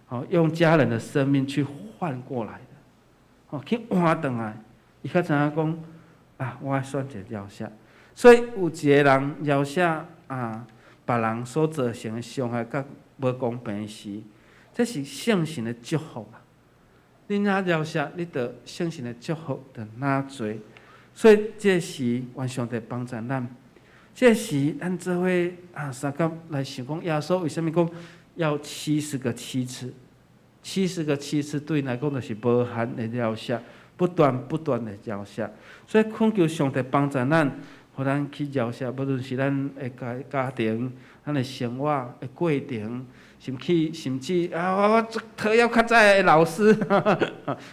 哦，用家人的生命去換過來的，哦，去換轉來。伊較知影講啊，我愛選擇饒赦。所以有一个人饒赦啊，別人所造成的傷害佮無公平時，這是聖神的祝福啊！你若饒赦，你著聖神的祝福就若濟。所以這時願上帝幫助咱。這時咱做伙啊，相共來想講，耶穌為啥物講要七十個七次？七十個七次對𪜶來講就是無限的饒赦，不斷不斷的饒赦。所以懇求上帝幫助咱，予咱去饒赦，無論是咱的家庭、咱的生活的過程，甚至啊，我足討厭較早的老師，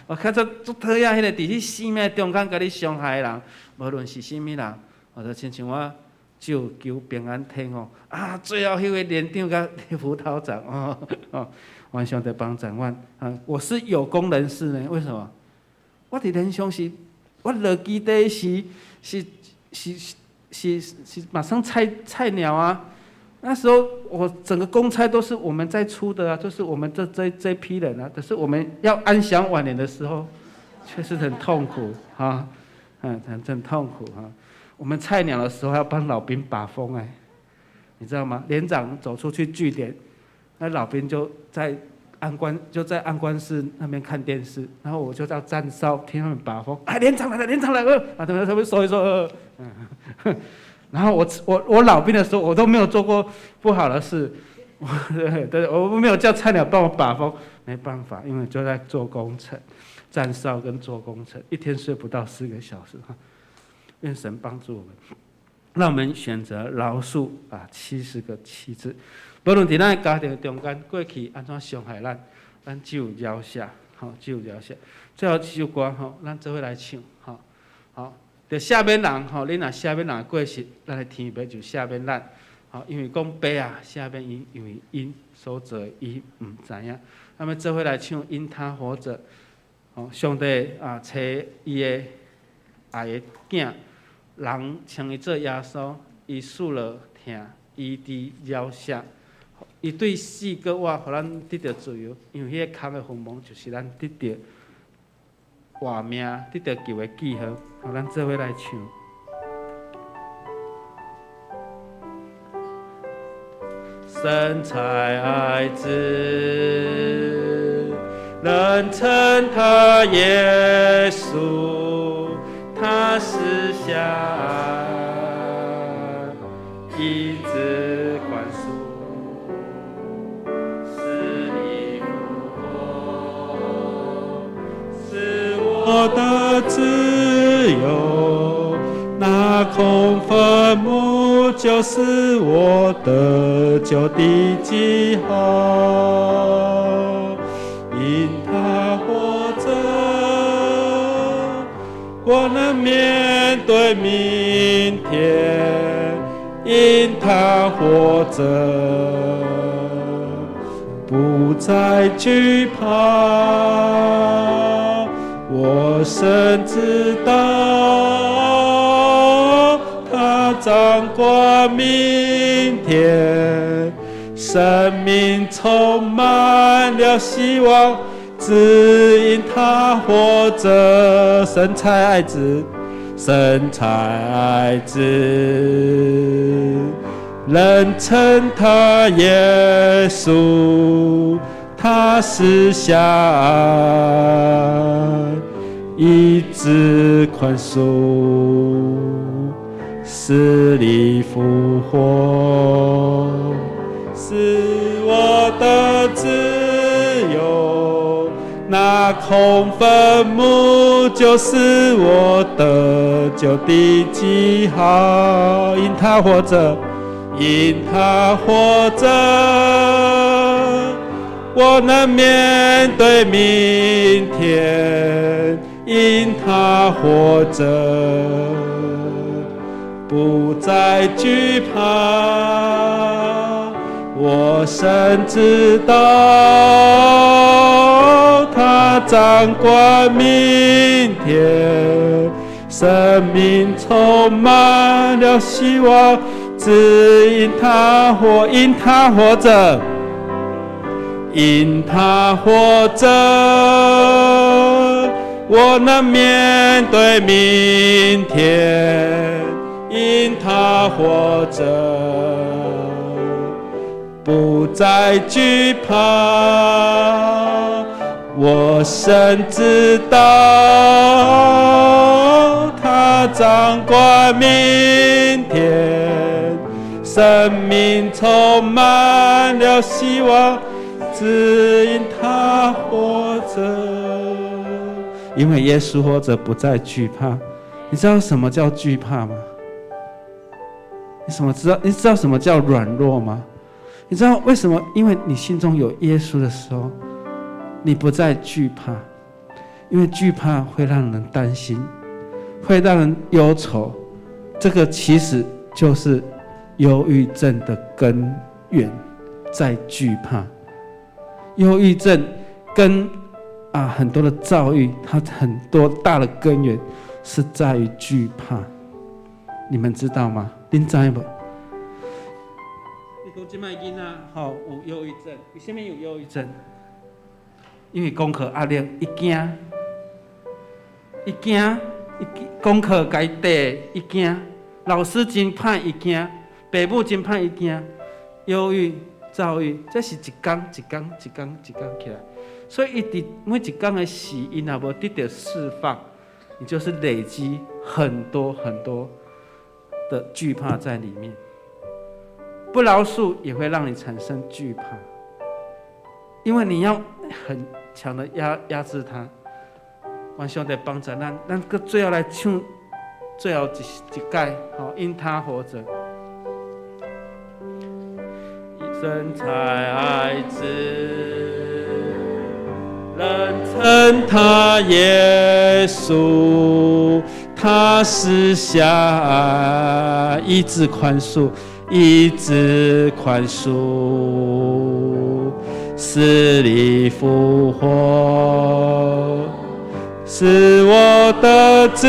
我較早足討厭彼個佇你生命中間共你傷害的人，無論是啥物人，或者親像我。只有求平安天哦，啊，最後彼個連長佮輔導長哦，哦，願上帝幫助阮啊！我是有功人士呢，為什麼？我佇連上是，我落基地是馬上菜鳥啊！那時候我整個公差都是我們在出的啊，就是我們這批人啊。可是我們要安享晚年的時候，確實很痛苦哈，嗯，很痛苦哈。我們菜鳥的時候要幫老兵把風哎，你知道嗎？連長走出去據點，那老兵就在安官室那邊看電視，然後我就在站哨聽他們把風。哎，連長來了，連長來了，啊，他們說一說，嗯，然後我老兵的時候，我都沒有做過不好的事，對對，我沒有叫菜鳥幫我把風，沒辦法，因為就在做工程。站哨跟做工程，一天睡不到4个小时哈。願神幫助我們，讓我們選擇饒恕啊，70個7次。無論佇咱家庭中間過去按怎傷害咱，咱只有饒赦，吼，只有饒赦。最後一首歌吼，咱做伙來唱，吼，好，著赦免人吼，你若赦免人過失，咱的天父就赦免咱，吼，因為講爸啊，赦免𪜶，因為𪜶所做的伊毋知影。咱們做伙來唱，因他活著，吼，上帝啊，差伊的愛的囝，人稱伊做耶穌，伊受了疼，醫治療赦，伊對死閣活，予咱得著自由。因為彼個空的墳墓就是咱得著活命、得著救的記號。予咱做伙來唱。神差愛子，人稱他耶穌，他施下愛，醫治寬恕，死裡復活，賜我的自由。那空墳墓就是我得救的記號。因他活著，我能面對明天。因他活著，不再懼怕。我深知道，他掌管明天，生命充滿了希望，只因他活著。神差愛子，神差愛子，人稱他耶穌，他施下愛，醫治寬恕，死裡復活，賜我得自由。那空墳墓就是我得救的記號。因他活著，因他活著，我能面對明天。因他活著，不再懼怕。我深知道，他掌管明天，生命充滿了希望，只因他活，因他活著，因他活著，我能面對明天。因他活著，不再懼怕。我深知道，他掌管明天，生命充滿了希望，只因他活著。因為耶穌活著，不再懼怕。你知道什麼叫懼怕嗎？你什麼知道？你知道什麼叫軟弱嗎？你知道為什麼？因為你心中有耶穌的時候，你不再懼怕，因為懼怕會讓人擔心，會讓人憂愁。這個其實就是憂鬱症的根源，在懼怕。憂鬱症跟很多的躁鬱，它很多大的根源是在於懼怕。你們知道嗎？恁知無？你講這擺囡仔吼有憂鬱症，為啥物有憂鬱症？因為功課壓力，伊驚，伊驚，伊功課共伊綴，伊驚，老師真歹，伊驚，爸母真歹，伊驚，憂鬱、躁鬱，這是一工一工一工一工起來，所以伊佇每一工的時，伊若無得著釋放，你就是累積很多很多的懼怕在裡面。不饒恕也會讓你產生懼怕，因為你要很強的壓制他，願上帝幫助咱，咱閣最後來唱最後一擺，吼，因他活著。神差愛子，人稱他耶穌，他賜下愛，醫治寬恕，醫治寬恕，死裡復活，使我得自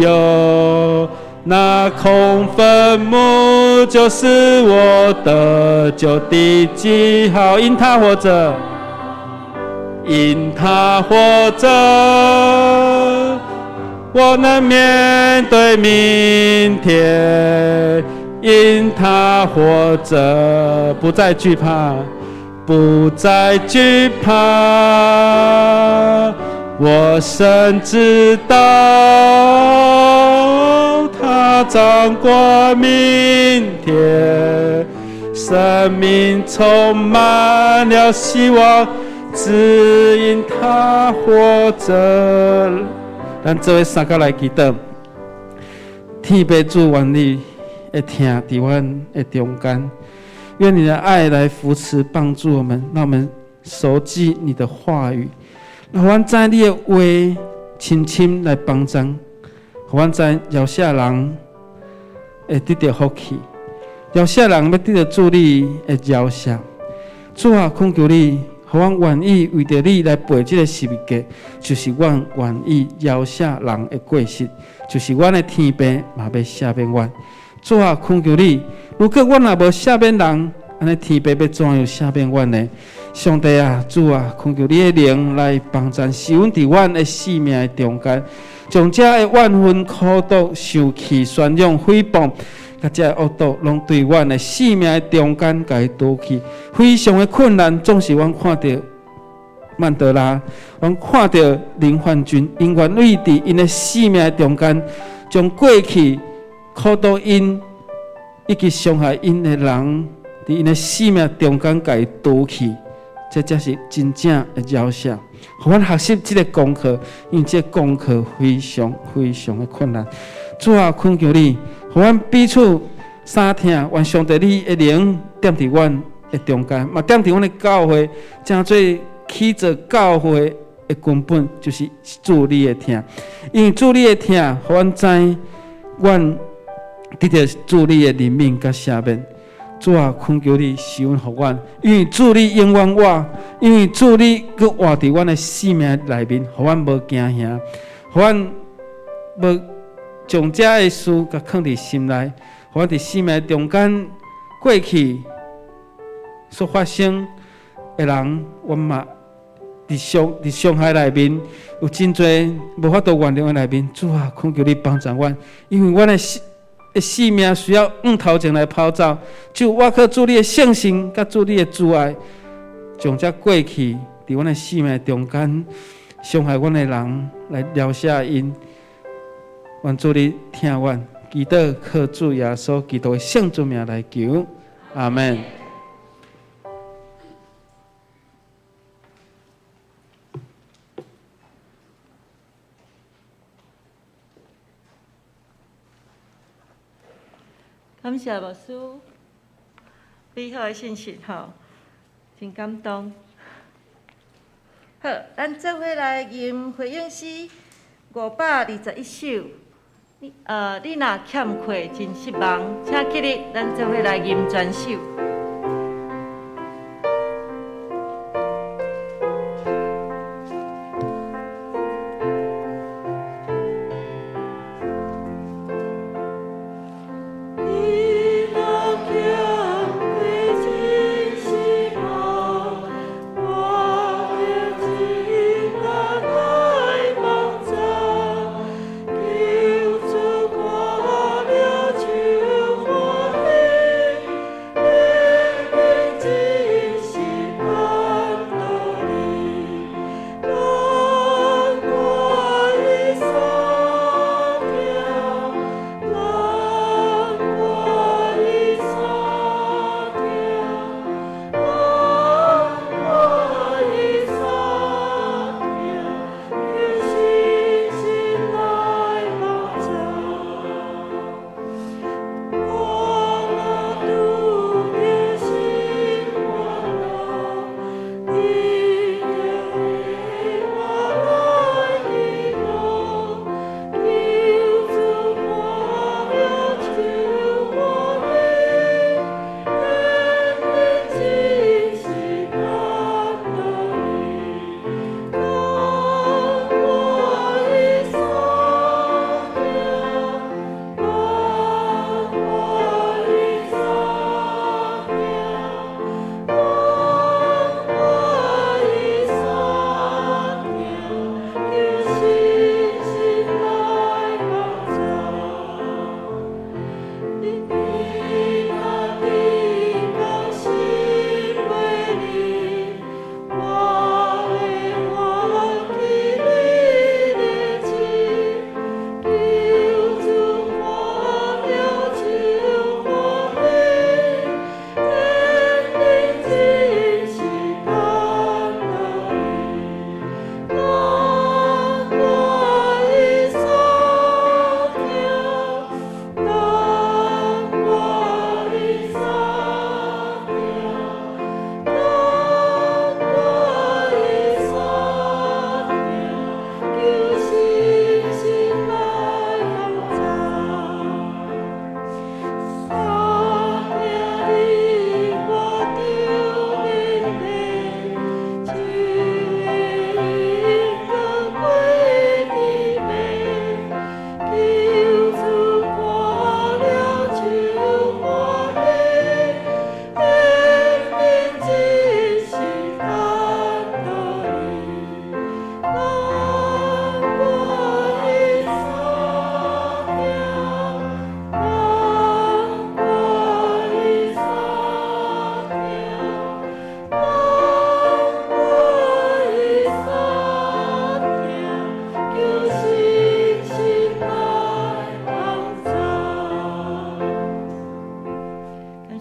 由。那空墳墓就是我得救的記號。因他活著，因他活著，我能面對明天。因他活著，不再懼怕，不再懼怕。我深知道，他掌管明天，生命充滿了希望，只因他活著。咱做伙三個來祈禱，天父主，願你的疼佇阮的中間，願你的愛來扶持幫助我們，讓我們熟記你的話語。予阮知你的話深深來幫助，予阮知饒赦人會得著福氣，饒赦人欲得著主你的饒赦。主啊，懇求你，予阮願意為著你來背這个十字架，就是阮願意饒赦人的過失，就是阮的天父嘛欲赦免阮。主啊，懇求你，如果阮若無赦免人，按呢天父欲怎樣赦免阮呢？上帝啊，主啊，懇求你的靈來幫助，使阮佇阮的生命的中間，將這个怨恨、苦毒、受氣、宣揚、誹謗，佮這个惡毒，攏對阮的生命的中間共伊除去。非常的困難，總是阮看著曼德拉，阮看著林漢軍，𪜶願意佇𪜶的生命的中間，將過去苦毒𪜶以及傷害𪜶的人，佇𪜶的生命中間共伊除去。這才是真正的饒赦。予阮學習這个功課，因為這个功課非常非常的困難。主啊，懇求你，予阮彼此相疼，願上帝你的靈踮佇阮的中間，嘛踮佇阮的教會，成做起造教會的根本，就是主你的疼。因為主你的疼，予阮知，阮得著主你的憐憫佮赦免。主啊，懇求你施恩予阮，因為主你永遠活，因為主你閣活佇阮的生命內面，予阮無驚嚇，予阮無將這个事共囥佇心內，予阮佇生命中間過去所發生的人，阮嘛佇傷害內面有真濟無法度原諒的內面，主啊，懇求你幫助阮，因為阮的生命需要向頭前來跑走，就倚靠主你的聖神，佮主你的慈愛，將這過去佇阮的生命中間傷害阮的人來饒赦𪜶。願主你疼阮，祈禱靠主耶穌基督的聖尊名來求，阿們。感謝牧師美好的信息吼，真感動。好，咱做伙來吟回應詩521首。你若欠缺真失望，請起立，咱做伙來吟全首。你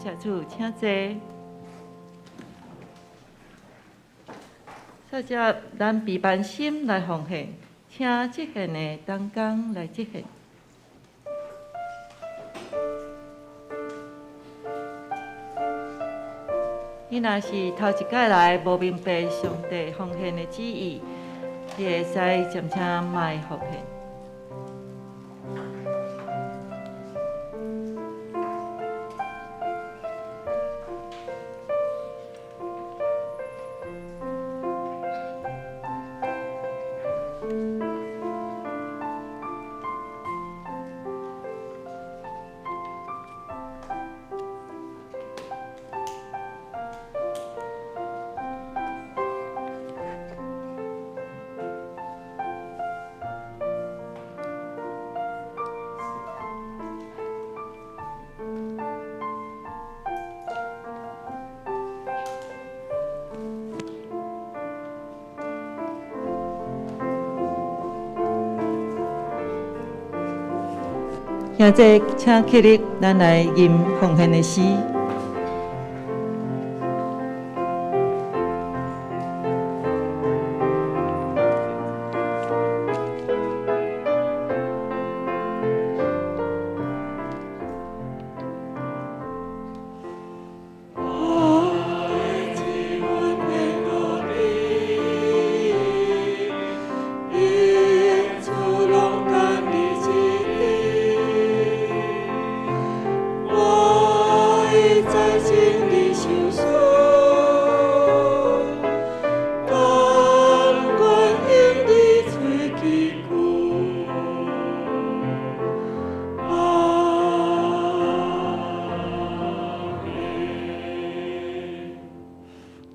謝主，請坐。首先，咱備辦心來奉獻，請這獻的同工來這獻。你若是頭一擺來，無明白上帝奉獻的旨意，你會使漸漸賣奉獻。現在請起立，咱來吟奉獻的詩。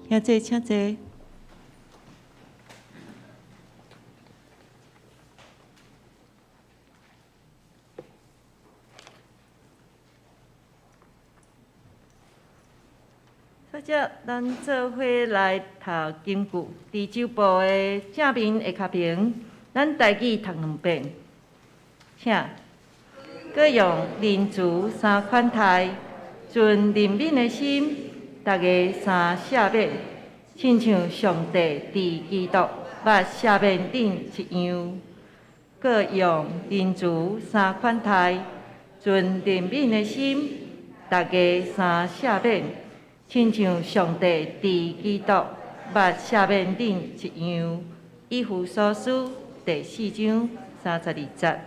請坐，請坐。首先，咱做伙來讀經句，佇周報的正面下跤邊，咱台語讀兩遍，請。閣用仁慈三款待，存憐憫的心，逐家三赦免，親像上帝佇基督捌赦免恁一樣。閣用仁慈三款待，存憐憫的心，逐家三赦免，親像上帝佇基督捌赦免恁一樣。以弗所書第四章32節。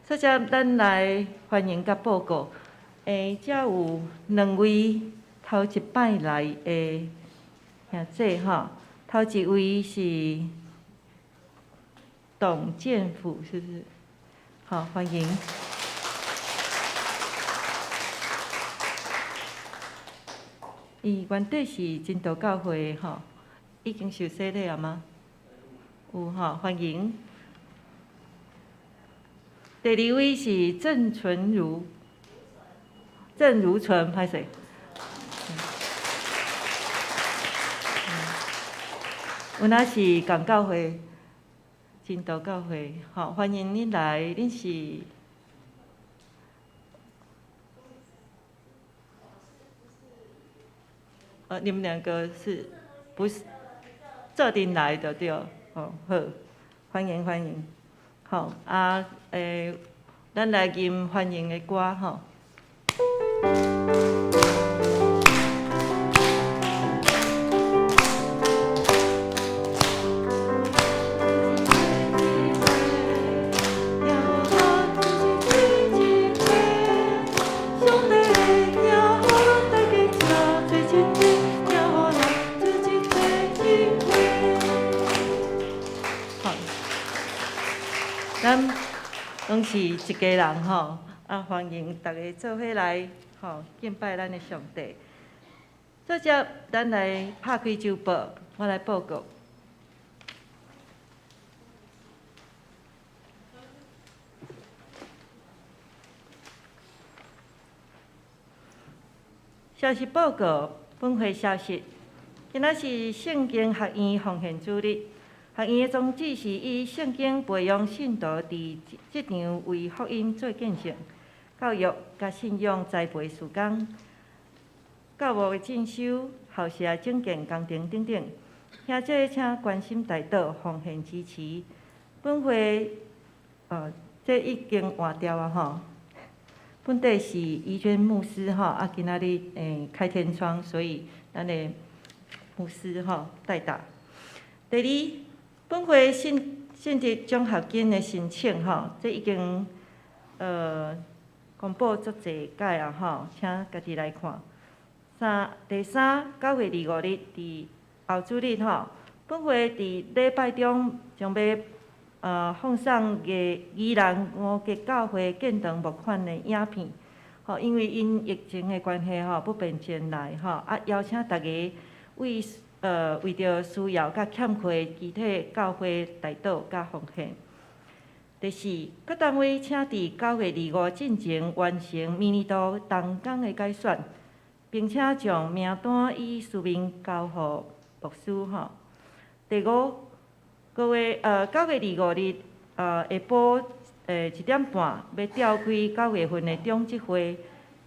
首先，咱來歡迎佮報告。遮有兩位頭一擺來的兄弟吼，頭一位是董建甫，是不是？好，歡迎。伊原底是真道教會的吼，已經受洗禮了嗎？有吼，歡迎。第二位是鄭純如，鄭如純，歹勢。阮仔是港教會，真道教會，吼，歡迎恁來，恁是？你們兩個是不是做陣來的對？哦，好，歡迎歡迎，好啊，咱來吟歡迎的歌吼。咱攏是一家人吼，啊，歡迎大家做伙來吼敬拜咱的上帝。做者，咱來拍開週報，我來報告。消息報告，本會消息。今仔是聖經學院奉獻主日。學院的宗旨是以聖經培養信徒佇職場為福音做見證，教育佮信仰栽培事工。教牧的進修、校舍整建工程等等，兄姐請關心代禱，奉獻支持。本會，這已經換掉啊吼。本底是怡娟牧師吼，啊，今仔日開天窗，所以咱的牧師吼代打。第二，本會信德獎學金的申請吼，這已經公布足濟擺啊吼，請家己來看。第三，9月25日佇後主日吼，本會佇禮拜中將欲放送宜蘭五結教會建堂募款的影片，吼，因為𪜶疫情的關係吼，不便前來吼，啊，邀請大家為著需要佮欠缺的其他教會代禱佮奉獻。第四，各單位請佇9月25進前完成明年度同工的改選，並且將名單以書面交予牧師吼。第五，9月25日，下晡1點半欲召開九月份的長執會，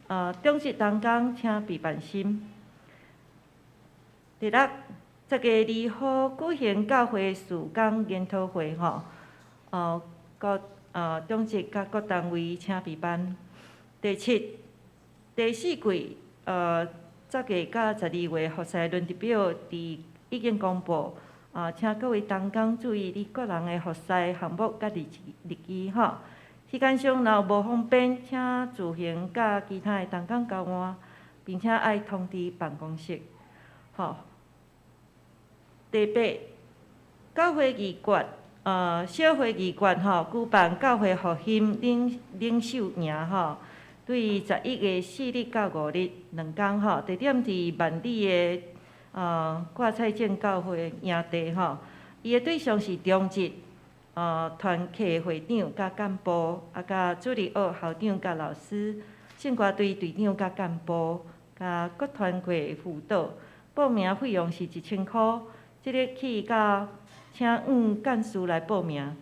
長執同工請備辦心。第六，10月2號舉行教會事工研討會吼，各長執佮各單位請備辦。第七，第四季10月佮12月服侍輪值表佇已經公布。啊，請各位同工注意你個人的服侍項目佮日期吼。時間上若有無方便，請自行佮其他的同工交換，並且愛通知辦公室。吼。第八，教會議決，小會議決吼，舉辦教會復興領袖營吼，對11月4日到5日2工吼，地點佇萬里的掛菜鎮教會營地吼，伊的對象是長執、團契會長佮幹部，啊，佮主日學校長佮老師，聖歌隊隊長佮幹部，佮各團契輔導。報名費用是1000箍，即日起到請向幹事來報名。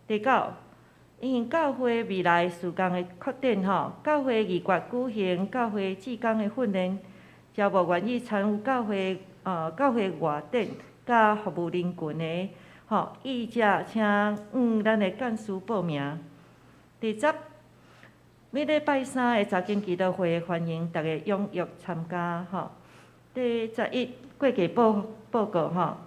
第九，因應教會未來事工的擴展吼，教會議決舉行教會志工的訓練，招募願意參與教會外展佮服務人群的吼，意者請向咱的幹事報名。第十，每禮拜三的查經祈禱會，歡迎大家踴躍參加吼。第十一，過季報告吼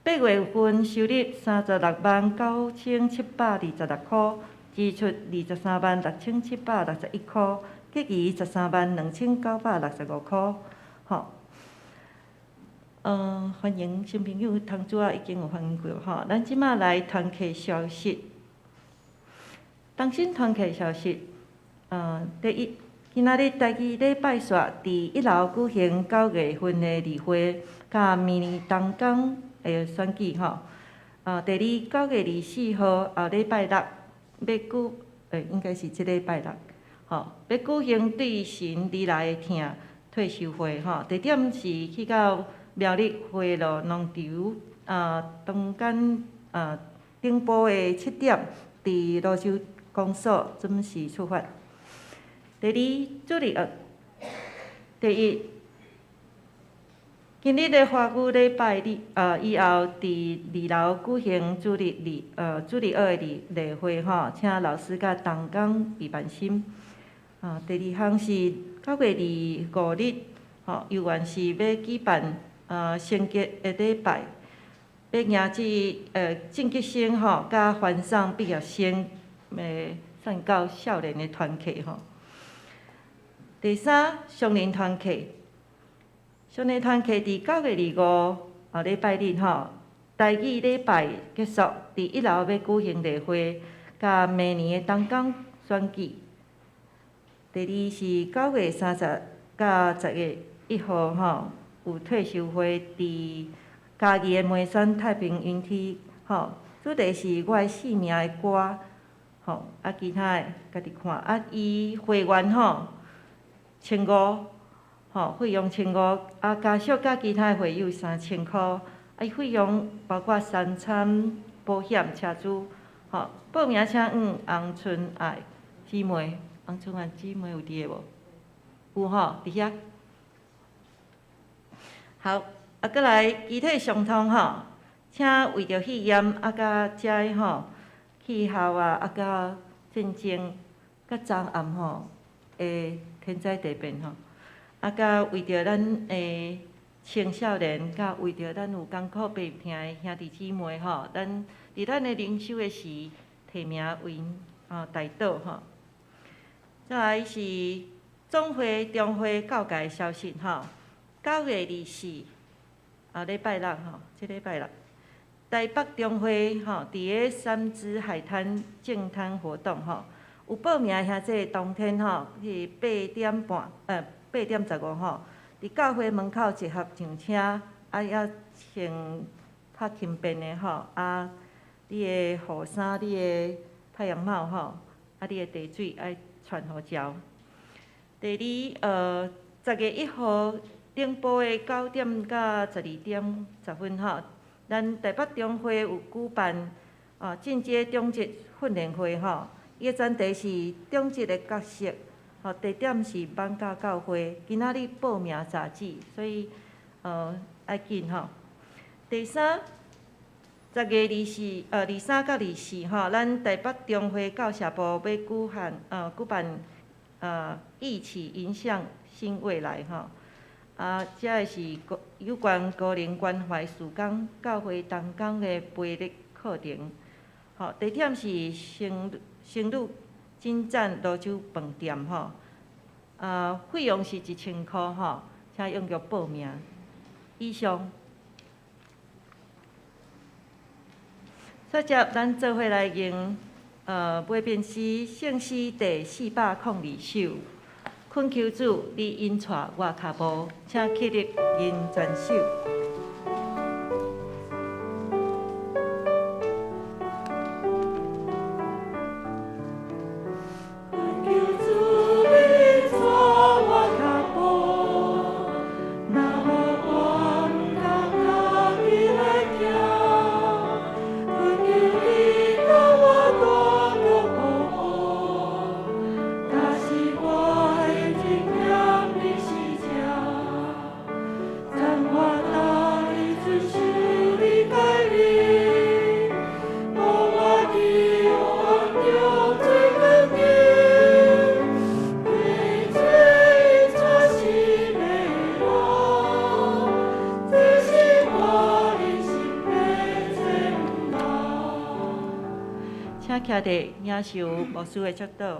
，8月份收入369,726箍，支出236,761箍，結餘132,965箍，吼。歡迎新朋友通知仔已經有歡迎過吼。咱這馬來團契消息，同心團契消息，第一，今仔日台語禮拜煞佇一樓舉行九月份的例會，佮明年同工的選舉吼。第二，9月24號後禮拜六欲舉，應該是這禮拜六，吼，欲舉行對神而來的疼退修會吼，地點是去到苗栗花路農場當間頂晡的7點，佇蘆洲公所準時出發。第二，主日學。第一，今日的華語禮拜日，以後佇二樓舉行主日學的例會吼，請老師佮同工備辦心。第二項是9月25日，吼，猶原是欲舉辦聖潔的禮拜，欲迎接進級生吼，佮歡送畢業生，送到少年的團契吼。第三，雙人團契，雙人團契佇9月25後禮拜日吼，台語禮拜結束，佇一樓欲舉行例會，佮明年的同工選舉。第二是9月30佮10月1號吼，有退修會佇嘉義的梅山太平雲梯吼，主題是我的生命的歌吼，啊其他的家己看，啊伊會員吼千五，吼費用千五，啊家屬佮其他的會友3000箍，啊伊費用包括三餐、保險、車資，吼報名請向洪春愛姊妹，洪春愛姊妹有佇咧無？有吼，佇遐。好，啊，閣來機體相通吼，請為著肺炎啊，佮遮的吼氣候啊，啊，佮戰爭、佮昨暗吼的天災地變吼，啊，佮為著咱的青少年，佮為著咱有艱苦病痛的兄弟姊妹吼，咱佇咱的靈修的時，提名為𪜶代禱吼。再來是總會中會告解的消息吼，9月24啊，禮拜六吼，這禮拜六，台北中會吼，佇个三芝海灘淨灘活動吼，有報名的兄弟當天吼是8點半，8點15吼，佇教會門口集合上車，啊，猶穿較輕便的吼，啊，你的雨衫、你的太陽帽吼，啊，你的茶水愛傳予遮。第二，10月1號頂晡的9點到12點10分吼，咱台北中會有舉辦進階長執訓練會吼，伊的前提是長執的角色，吼，地點是艋舺教會，今仔日報名截止，所以愛緊吼。第三，10月24，23佮24吼，咱台北中會教社部欲舉辦一起迎向新未來吼。啊，這个是有關高齡關懷事工教會同工的培力課程。吼，地點是聖女金棧蘆洲飯店吼。啊，費用是1000箍吼，請踴躍報名。以上。煞接咱做伙來用尾面詩聖詩第402首，懇求主，你引帶我跤步，請起立吟全首。徛佇領受牧師的祝禱。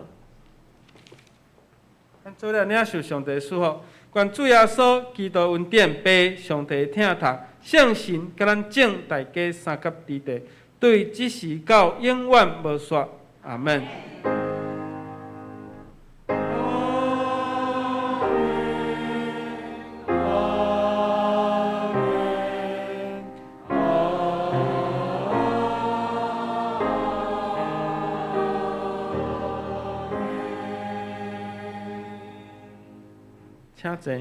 咱做伙領受上帝祝福，願主耶穌基督恩典、父上帝疼痛、聖神佮咱眾大家相佮佇地，對這時到永遠無煞。阿門。請坐。